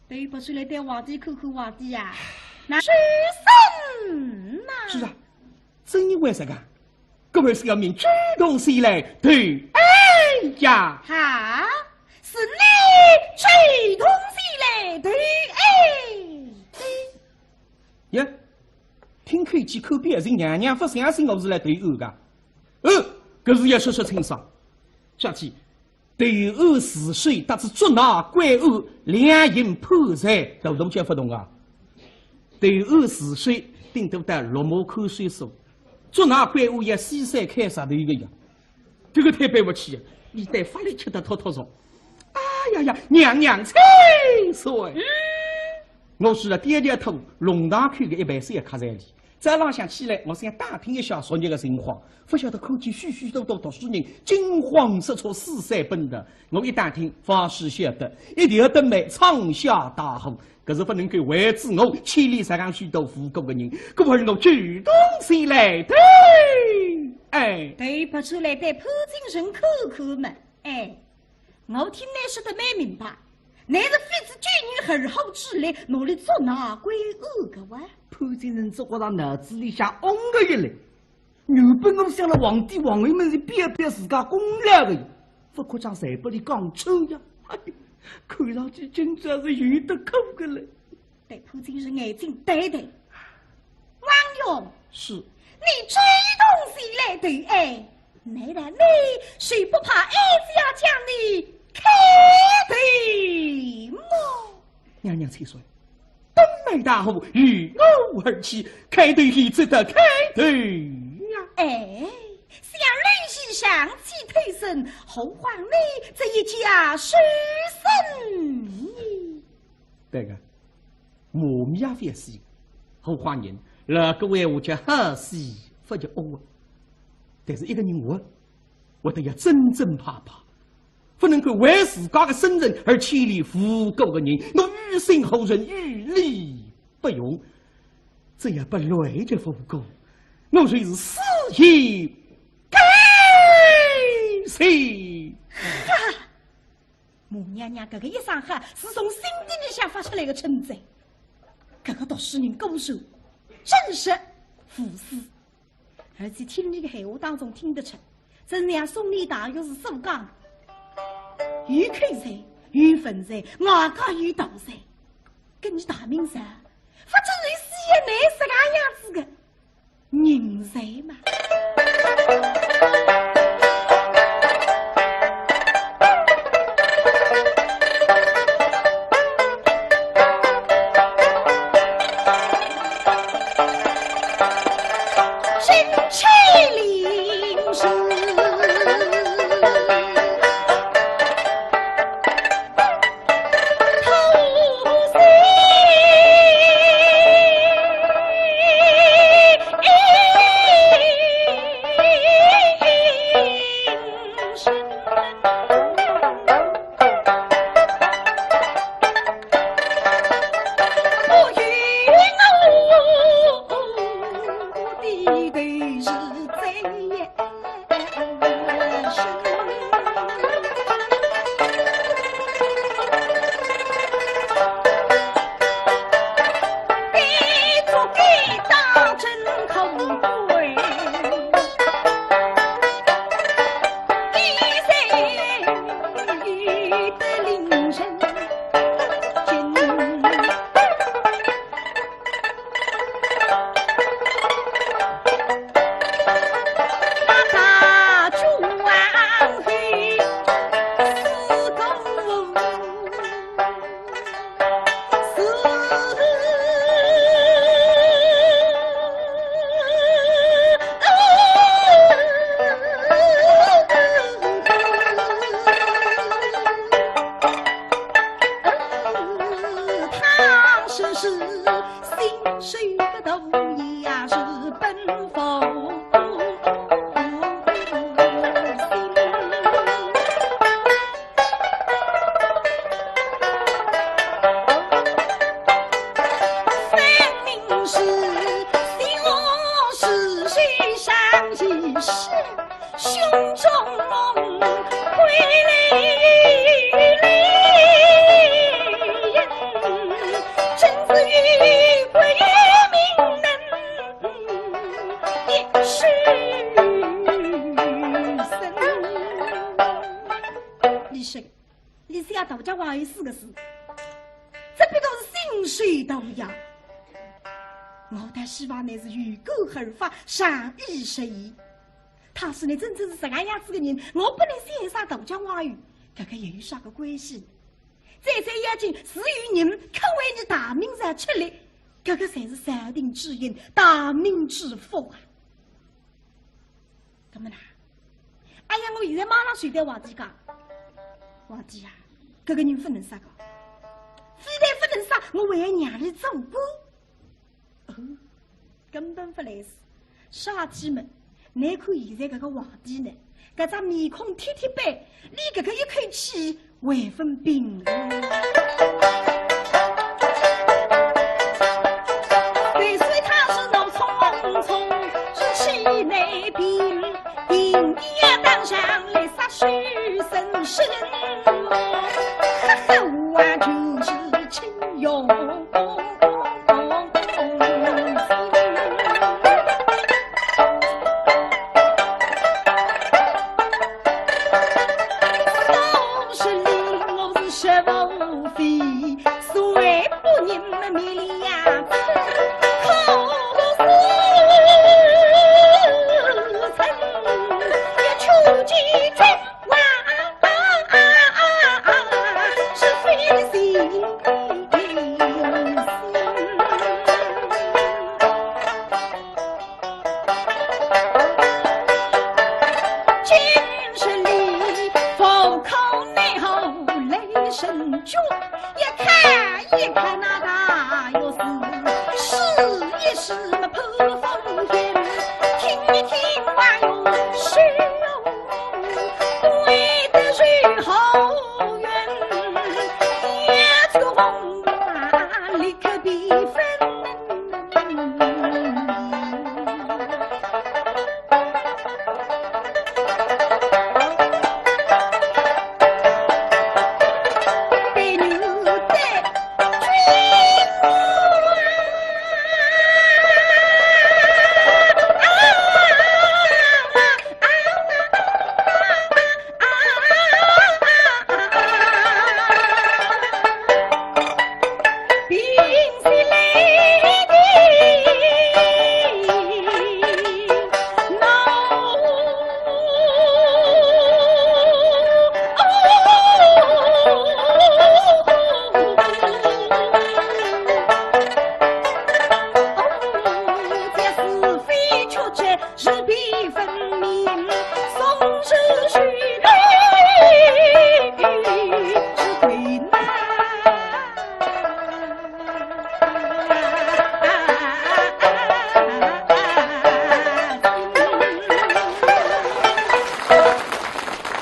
对勿起来对皇帝看看皇帝呀，那是什么？是啊， 真因为啥个？各位是要命，举头谁来头？哎呀！啊，是你举头谁来头？哎，呀，听口气可比是娘娘勿相信我是来投案个。呃，搿是要说说清爽。小姐， 投案自首搭仔捉拿归案两型判罪，大大叫勿同啊。投案自首顶多到绿帽看守所，捉拿归案要西山开石头个呀。搿个太对勿起啊，你对法律吃得透透熟。哎呀呀，娘娘千岁！嗯？我是第一条头弄堂口个一爿小客栈里， 早浪向起来，我想打听一下昨日个情况，勿晓得看见许许多多读书人惊慌失措四散奔逃。我一打听，方始晓得，一条灯谜闯下大祸，搿是勿能够为之我牵连实梗许多无辜个人，故而我主动前来的。哎，对，拔出来对潘金生看看嘛。哎，我听倷说得蛮明白，倷是非是救人而后之力，拿俚捉拿归案个哇？潘金生只觉着脑子里向嗡个一来，原本我想了皇帝皇后面前表表自家功劳个，勿可讲侪拨俚讲穿呀。哎呀，看上去今朝是有得苦个了。 对潘金生眼睛对对。王勇，是。你主动前来投案，难道你就不怕哀家将你开头么？娘娘千岁，本来大户由我而起，开头也值得开头呀。哎，想你是上级推升，何况你这一家书生呢？对个， 我们也欢喜，何况人，辣搿位我叫好戏，勿叫恶啊。但是一个人活，活得要真真派派，勿能够为自家个生存而牵连无辜个人，我于心何忍，于理不容。只要拨累着无辜，我就是死也甘心。哈！ 马娘娘搿个一声哈，是从心底里向发出来个称赞。搿个读书人果然真是无私，而且听俚个闲话当中听得出，真像送礼大学士所讲，有口才，有文才，外加有道才。搿你大明朝，勿准有四爷倷实梗样子个。 人才嘛。身披绫 李生，你是要道家话有四个字，只不过是心水荡漾。我倒希望你是有感而发，善意实现。倘使你真正是实梗样子个人，我不能欣赏道家话语，搿个又有啥个关系？最最要紧是有人肯为你大明朝出力，搿个才是朝廷之幸，大明之福啊！ 搿么啦，哎呀，我现在马上就对皇帝讲，皇帝呀，搿个人勿能杀个，非但勿能杀，我还要让伊做官。哦，根本勿来事。啥体么？倷看现在搿个皇帝呢，搿张面孔铁铁板，连搿个一口气 还朆平。但是伊是怒冲冲，日气难平。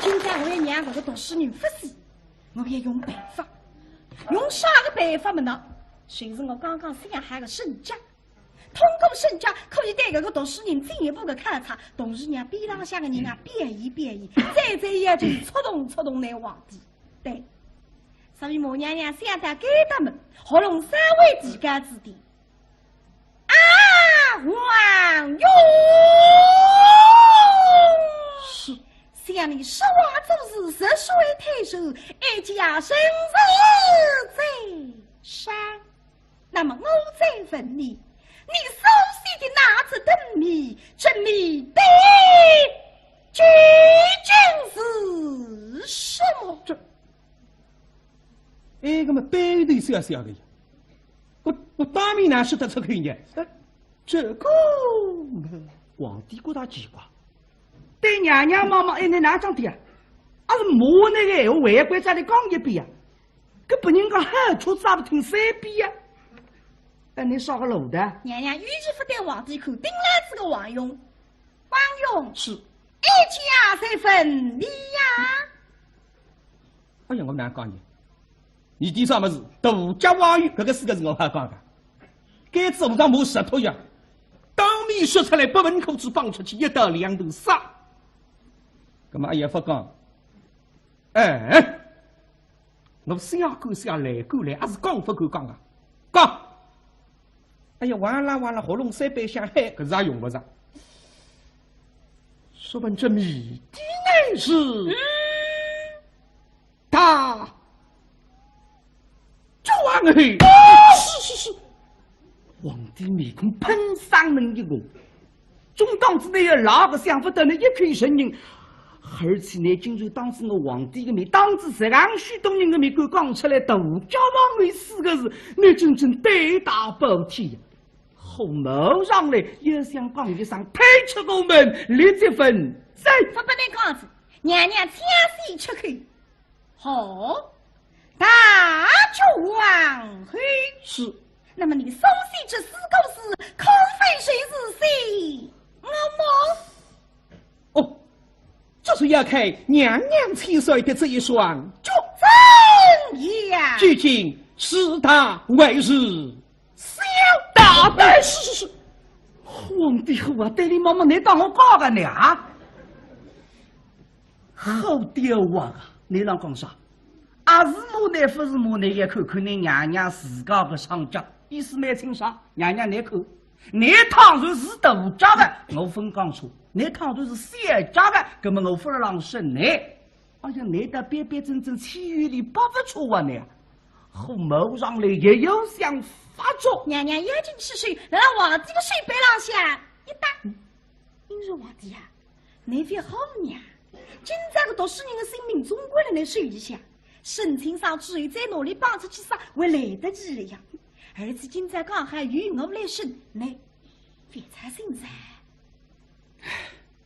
今朝我要让搿个读书人发死，我要用办法。用啥个办法么呢？就是我刚刚想好个审计。通过审计，可以对搿个读书人进一步个考察，同时让边浪向个人啊表演表演，再再要求触动触动㑚皇帝。对，所以马娘娘想到该搭么，喉咙稍微提高仔点。 啊，王勇！是。想你说话做事，实是为太守，哀家深是赞赏。那么我再问你，你所写的那则灯谜，这谜底究竟是什么？这，哎，搿么背后头是要写个呀。 我，我当面哪说得出口呢？呃，这个嘛，皇帝觉得奇怪，对娘娘妈妈，哎，侬哪讲的呀？阿是骂那个闲话，还要再来讲一遍呀？搿别人讲好吃啥勿听三遍呀？哎，侬啥个路的？娘娘有意勿对皇帝看，盯牢仔个王勇。王勇，是。哀家再问你呀。 哎呀，我哪讲呢？你第啥么事？大家望有搿个四个字我好讲个，该字我上没舌头呀，当面说出来，不问口子放出去，一刀两断杀。葛么阿也勿讲，哎，我想讲想来过来，还是讲勿够讲啊，讲。 哎呀，完了完了，喉咙塞板响，嗨，搿是也用勿着。说问这谜底乃是大庄后。是是是，皇帝面孔嘭生冷一个。 总当仔倷要赖个想勿得，倷一口承认，而且倷竟然当仔我皇帝个面，当仔实梗许多人个面，敢讲出来大家望有四个字，倷真正胆大包天呀！火冒上来，也想讲一声退出我门，立即问罪。勿拨倷讲仔，娘娘请先出去。 好，大庄后。是。那么你所写这四个字，可非是是写我么？哦，这是要看娘娘千岁的这一双脚。怎样？究竟是大还是小？大胆！是是是，皇帝火啊，对俚妈妈，倷当我假个呢啊？ 好刁啊！倷勒讲啥？阿是骂倷，勿是骂倷，也看看倷娘娘自家个双脚，意思蛮清爽。娘娘倷看，倷倘若是大家个，我勿讲错；倷倘若是小家个，葛么我勿勒浪审倷。哎呀，倷倒板板正正，岂有俚百勿错啊倷啊！火冒上来，也要想发作。娘娘要紧起手，辣皇帝个手背浪向一搭。 因为皇帝呀，倷覅好呀，今朝个读书人个性命总归辣倷手里向，审清爽之后再拿俚绑出去杀，还来得及了呀。而且今朝刚好由我来审，倷覅操心哉。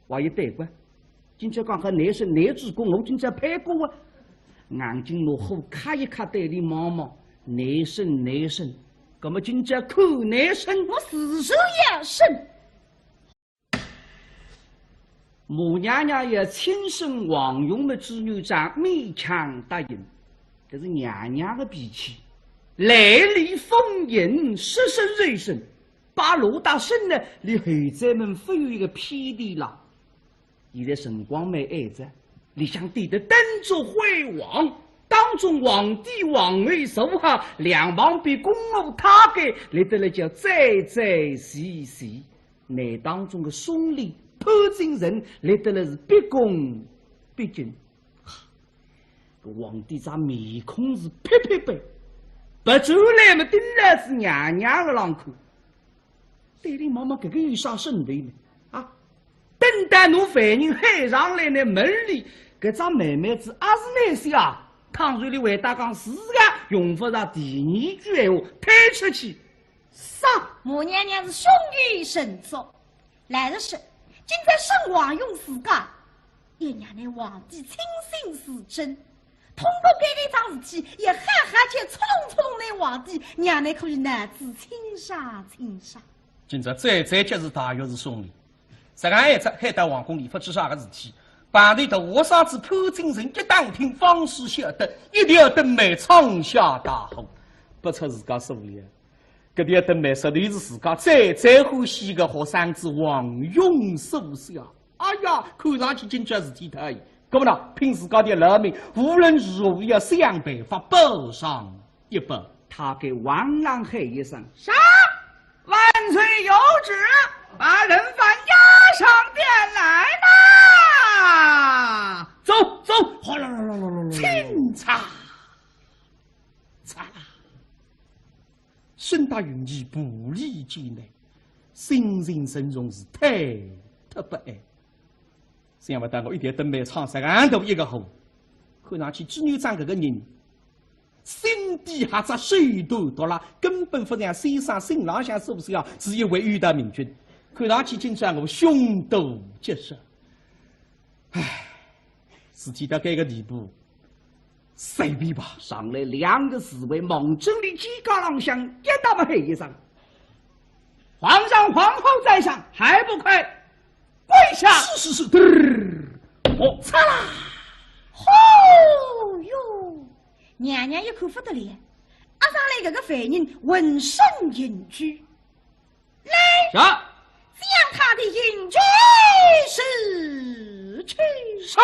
话也对个，今朝刚好倷审倷主顾，我今朝配过啊。硬劲拿火揩一揩对俚望望，倷审倷审，那么今朝看难生，我自然要生。马娘娘要亲生王勇么，朱元璋勉强答应，搿是娘娘个脾气，来礼奉迎，说生就生，摆罗大生呢，连后宅门勿有一个偏地啦。 现在辰光蛮晏哉，里向点得灯烛辉煌，当中皇帝皇后坐好，两旁边宫女太监立得来叫整整齐齐，内当中个送礼潘金城立得来是毕恭毕敬。搿皇帝张面孔是白白白，别转来么盯牢仔娘娘个浪看。 对俚望望搿个有啥势头呢？啊，等到拿犯人喊上来呢，问俚搿只妹妹子阿是倷小啊？倘若俚回答讲是个，用勿着第二句闲话，推出去杀。马娘娘是胸有成竹，老实说，今朝生王勇自家，也让倷皇帝亲身自证。 通过搿一桩事体，也好好叫触动触动倷皇帝，让倷可以脑子清爽清爽。今朝最最急事大约是送礼，实梗一只喊到皇宫里勿知啥个事体，旁边个和尚子潘金城一打听，方始晓得一条灯谜闯下大祸，不出自家所料。搿条灯谜实头是自家最最欢喜个学生子王勇所写。 哎呀，看上去今朝事体大矣。搿么呢，拼自家的老命，无论如何要想办法保上一把。太监王朗喊一声：“啥？万岁有旨，把人犯押上殿来呐！”走，走，哗啦啦啦啦啦啦，请查。 嚓啦！沈达云奇步履艰难，心情沉重是忐忑不安。想勿到我一条灯谜闯实梗大一个祸，看上去朱元璋搿个人，心底还只手段毒辣，根本勿像先生信浪向所写啊，是一位有道明君。看上去今朝我凶多吉少。唉，事体到搿个地步， 随便吧。上来两个侍卫望准俚肩胛浪向一搭么喊一声：“皇上皇后在上，还不快跪下！”是，是，是，嘚儿，哦，嚓啦！哦哟，娘娘一看勿得了，押上来搿个犯人浑身刑拘。 来，是。将他的刑拘释去。是。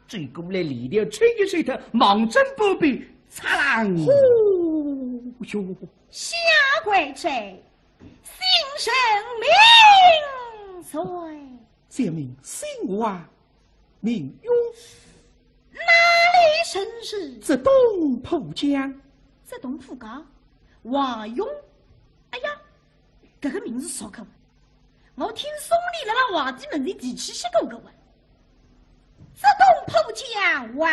走过来，链条抽一抽脱，望准旁边，嚓啷！呼哟！下跪者，姓甚名谁？小名姓王，名勇。哪里人氏？浙东浦江。浙东浦江？王勇？哎呀， 搿个名字熟个，我听送礼辣辣皇帝门前提起歇过个哇。浙东浦江王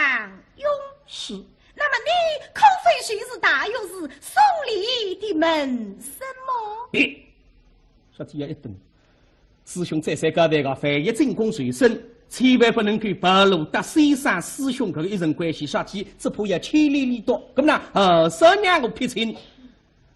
勇。是。那么你可非就是大学士送礼的门生么？别，说起也一顿。师兄再三交代个，万一进宫受审，千万不能够暴露搭先生师兄搿个一层关系，说起只怕要牵连里多。搿么呢，呃，三娘我撇清。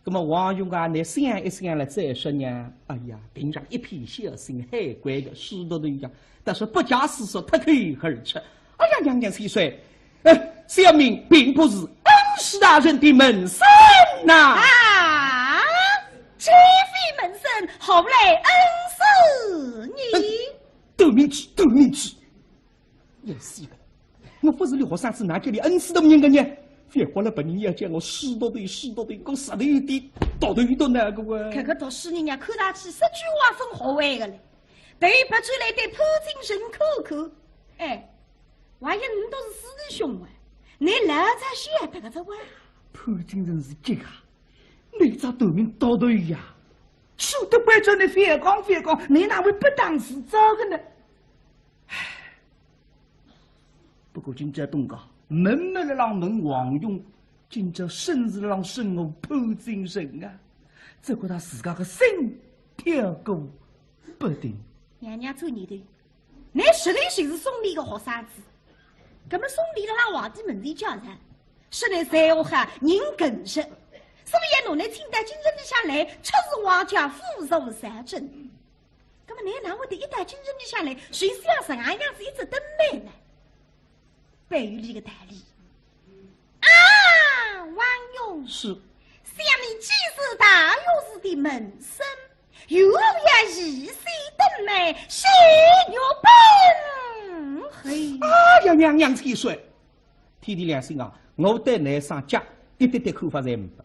那么王勇啊，倷想一想了再说呢，哎呀，平常一片孝心，海归个师徒对呀，但是不假思索，脱口而出。哎呀，娘娘千岁，呃，小名并不是恩师大人的门生呐。啊，既非门生，何来恩师呢？嗯，斗名气，斗名气。 要死个！我勿是倷学生子，哪叫俚恩师大人个呢？覅怪了，别人要叫我师徒对，师徒对，我实在有点读头读脑个哇。搿个读书人呀，看上去说句话分学会个嘞，头别转来对潘金城看看。哎，王爷，倷笃是师弟兄哇，倷老早晓得个哉哇。潘金城是急啊，倷只大名读头呀，说得关照倷覅讲覅讲，倷哪会不当自招个呢？ 唉，不过今朝东家问么勒浪问王勇，今朝生是勒浪生我潘金城啊，只觉得自家个心跳个不停。娘娘转念头，倷实头就是送礼个学生子，搿么送礼勒浪皇帝门前叫啥？ 说倷才华好，人更识，所以拿倷请到京城里向来，出使皇家，辅助朝政。那么倷哪会得一到京城里向来，就是要实梗样子一只登门呢？背后有个道理。啊，王勇，是。想你既是大学士的门生，又要一世登门，谁有本事？哎呀，娘娘千岁， 天地良心啊，我对倷上家一点点看法侪呒不。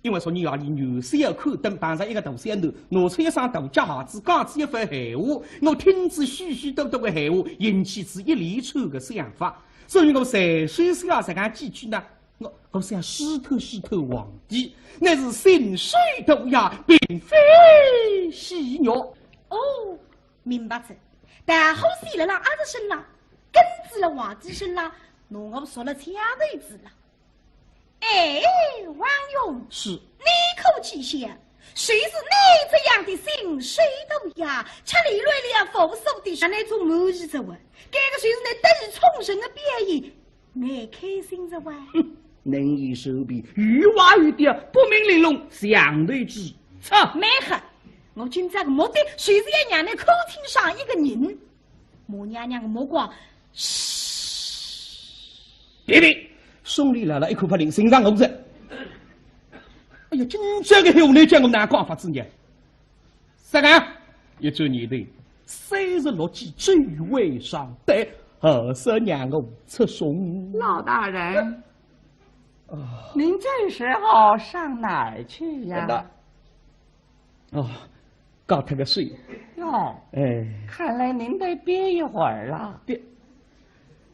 因为昨日夜里元宵要看灯，碰着一个大小囡，拿出一双大脚鞋子，讲仔一番闲话，我听仔许许多多个闲话，引起仔一连串个想法。所以我随手写实梗几句呢，我，我想试探试探皇帝，乃是心水毒药，并非戏肉。哦，明白哉。大火先辣辣阿侄身浪，根子辣皇帝身浪，拿我说了枪头子了。 哎，王勇，是。你可知晓，就是你这样的心水毒药，吃了累了无数的人，那种满意之物，这个就是你得意宠人的表现，你开心着哇？哼，能言善辩，有话有调，不明玲珑，像头之。操！蛮好，我今朝个目的就是要让你看清爽一个人。 马娘娘个目光，嘘。别别，送礼来了一口不灵，心上我着。哎呀，今朝个闲话倷叫我哪讲法子呢？啥个？一转念头，三十六计，只为上对，何时让我出送？老大人，啊。您这时候上哪儿去呀？等等。哦， 搞脱个水。哟，哎。看来您得憋一会儿了。憋。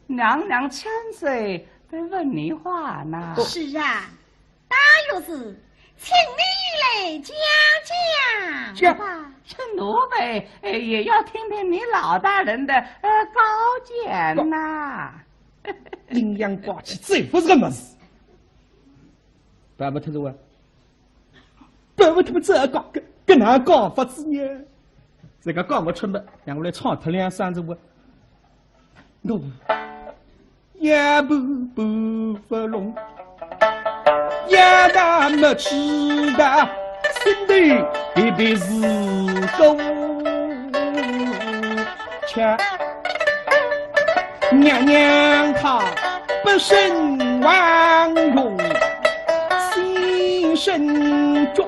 娘娘千岁在问你话呢。是啊，大学士，请你来讲讲吧。这奴婢，哎，也要听听你老大人的，呃，高见呐。阴阳怪气，这不是个么事。办不脱个哇。 办不脱么，搿个，搿哪讲法子呢？搿个讲勿出么，让我来唱脱两声子哇。我也不，不，不聋，也打没知道，心里别别是个。 娘娘她不生王勇，心生绝，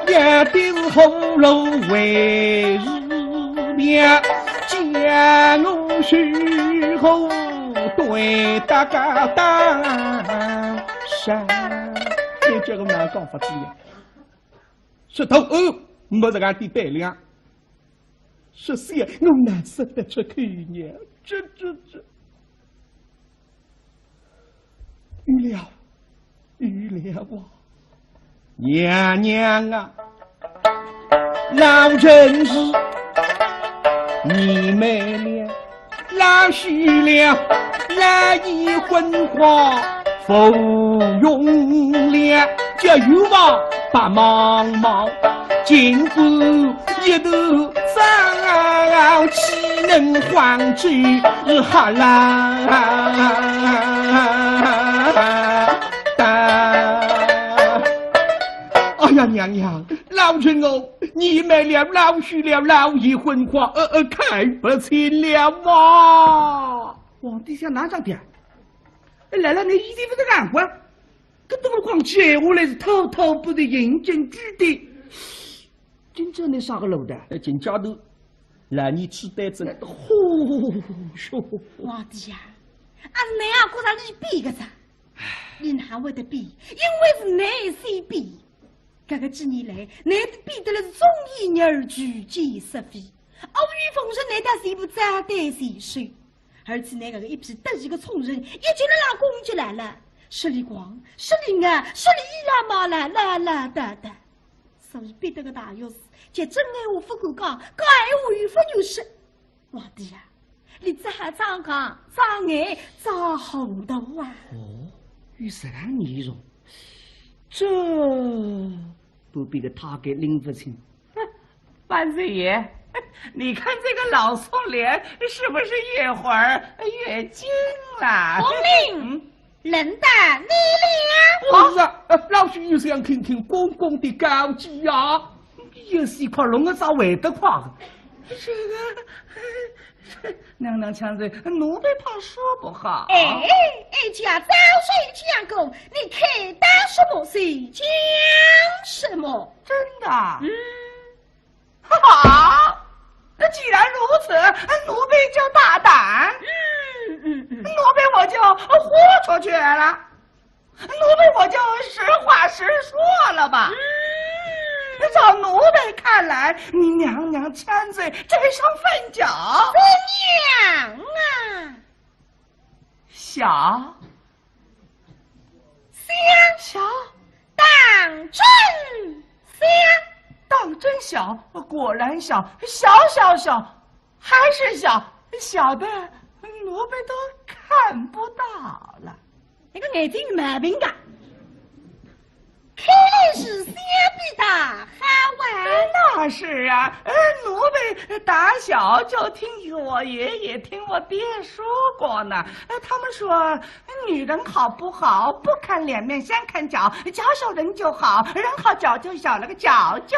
也定是后路为是妙，叫我如何对大家打上？你这个难讲法子呀！说头哦，没这个地带了。 说啥我难说得出口呢？这，这，这，有了，有了啊！娘娘啊，老臣是你们了，老许了，老已昏花。 服用了，叫冤枉白茫茫，经过一段伤，岂能还嘴哈啦哒？哎呀，娘娘，老臣哦，你们了，老许了，老已昏花，呃，呃，看不清了哇！皇帝想哪桩事体啊？ 哎，来了，你一定不是眼光，搿都光接下来是滔滔不绝，引经据典。今朝你啥个路的？哎，今朝都来你痴呆症。哎，呼哟！皇帝呀，啊，是你啊，觉着你变个啥？你哪会得变？因为是你先变。搿个几年来，你变得了是忠言逆耳，曲解是非，阿谀奉承，你倒是一步招对随手。 而且呢，搿个一批得意个宠人，一直辣辣攻击来了，说俚狂，说俚恶，说俚倚老卖老，啦啦哒哒。所以逼得个大学士，就真闲话勿敢讲，假闲话又勿愿说。皇帝呀，你只好张讲、张眼、张糊涂啊！哦，有实梗严重，这不逼得他给拎勿清。 万岁爷，你看这个老宋脸是不是越画儿越精了？皇帝，嗯？轮到你了。是啊，呃，老夫也想听听公公的高见啊。也是一块龙儿咋会得快。这个，娘娘千岁，奴婢怕说不好。哎，哀家早就讲过，你开刀什么就讲什么。真的？嗯。哈哈，那既然如此，奴婢就大胆。嗯，嗯，嗯。奴婢我就豁出去了。奴婢我就实话实说了吧。嗯。照奴婢看来，你娘娘千岁这双凤脚怎样啊？小。小。小？当真小？当真小，果然小，小小小，还是小，小的奴婢都看不到了。 那个眼睛有毛病啊。看来是小比大好啊。那是啊，呃，奴婢打小就听我爷爷、听我爹说过呢。呃，他们说，女人好不好，不看脸面，先看脚，脚小人就好，人好脚就小，那个脚就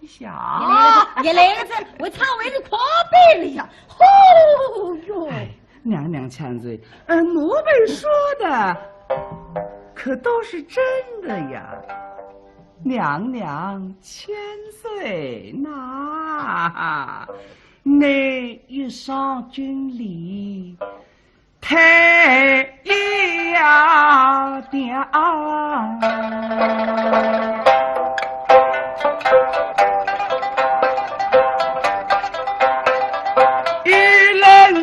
小。 也来了，也来了，这我唱完就快背了呀。吼哟！哎，娘娘千岁，呃，奴婢说的可都是真的呀。娘娘千岁呐，你一双金梨 太了的啊。一人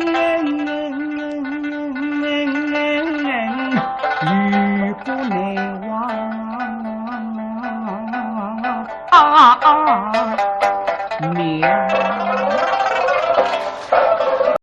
与不能忘啊，啊，啊，娘。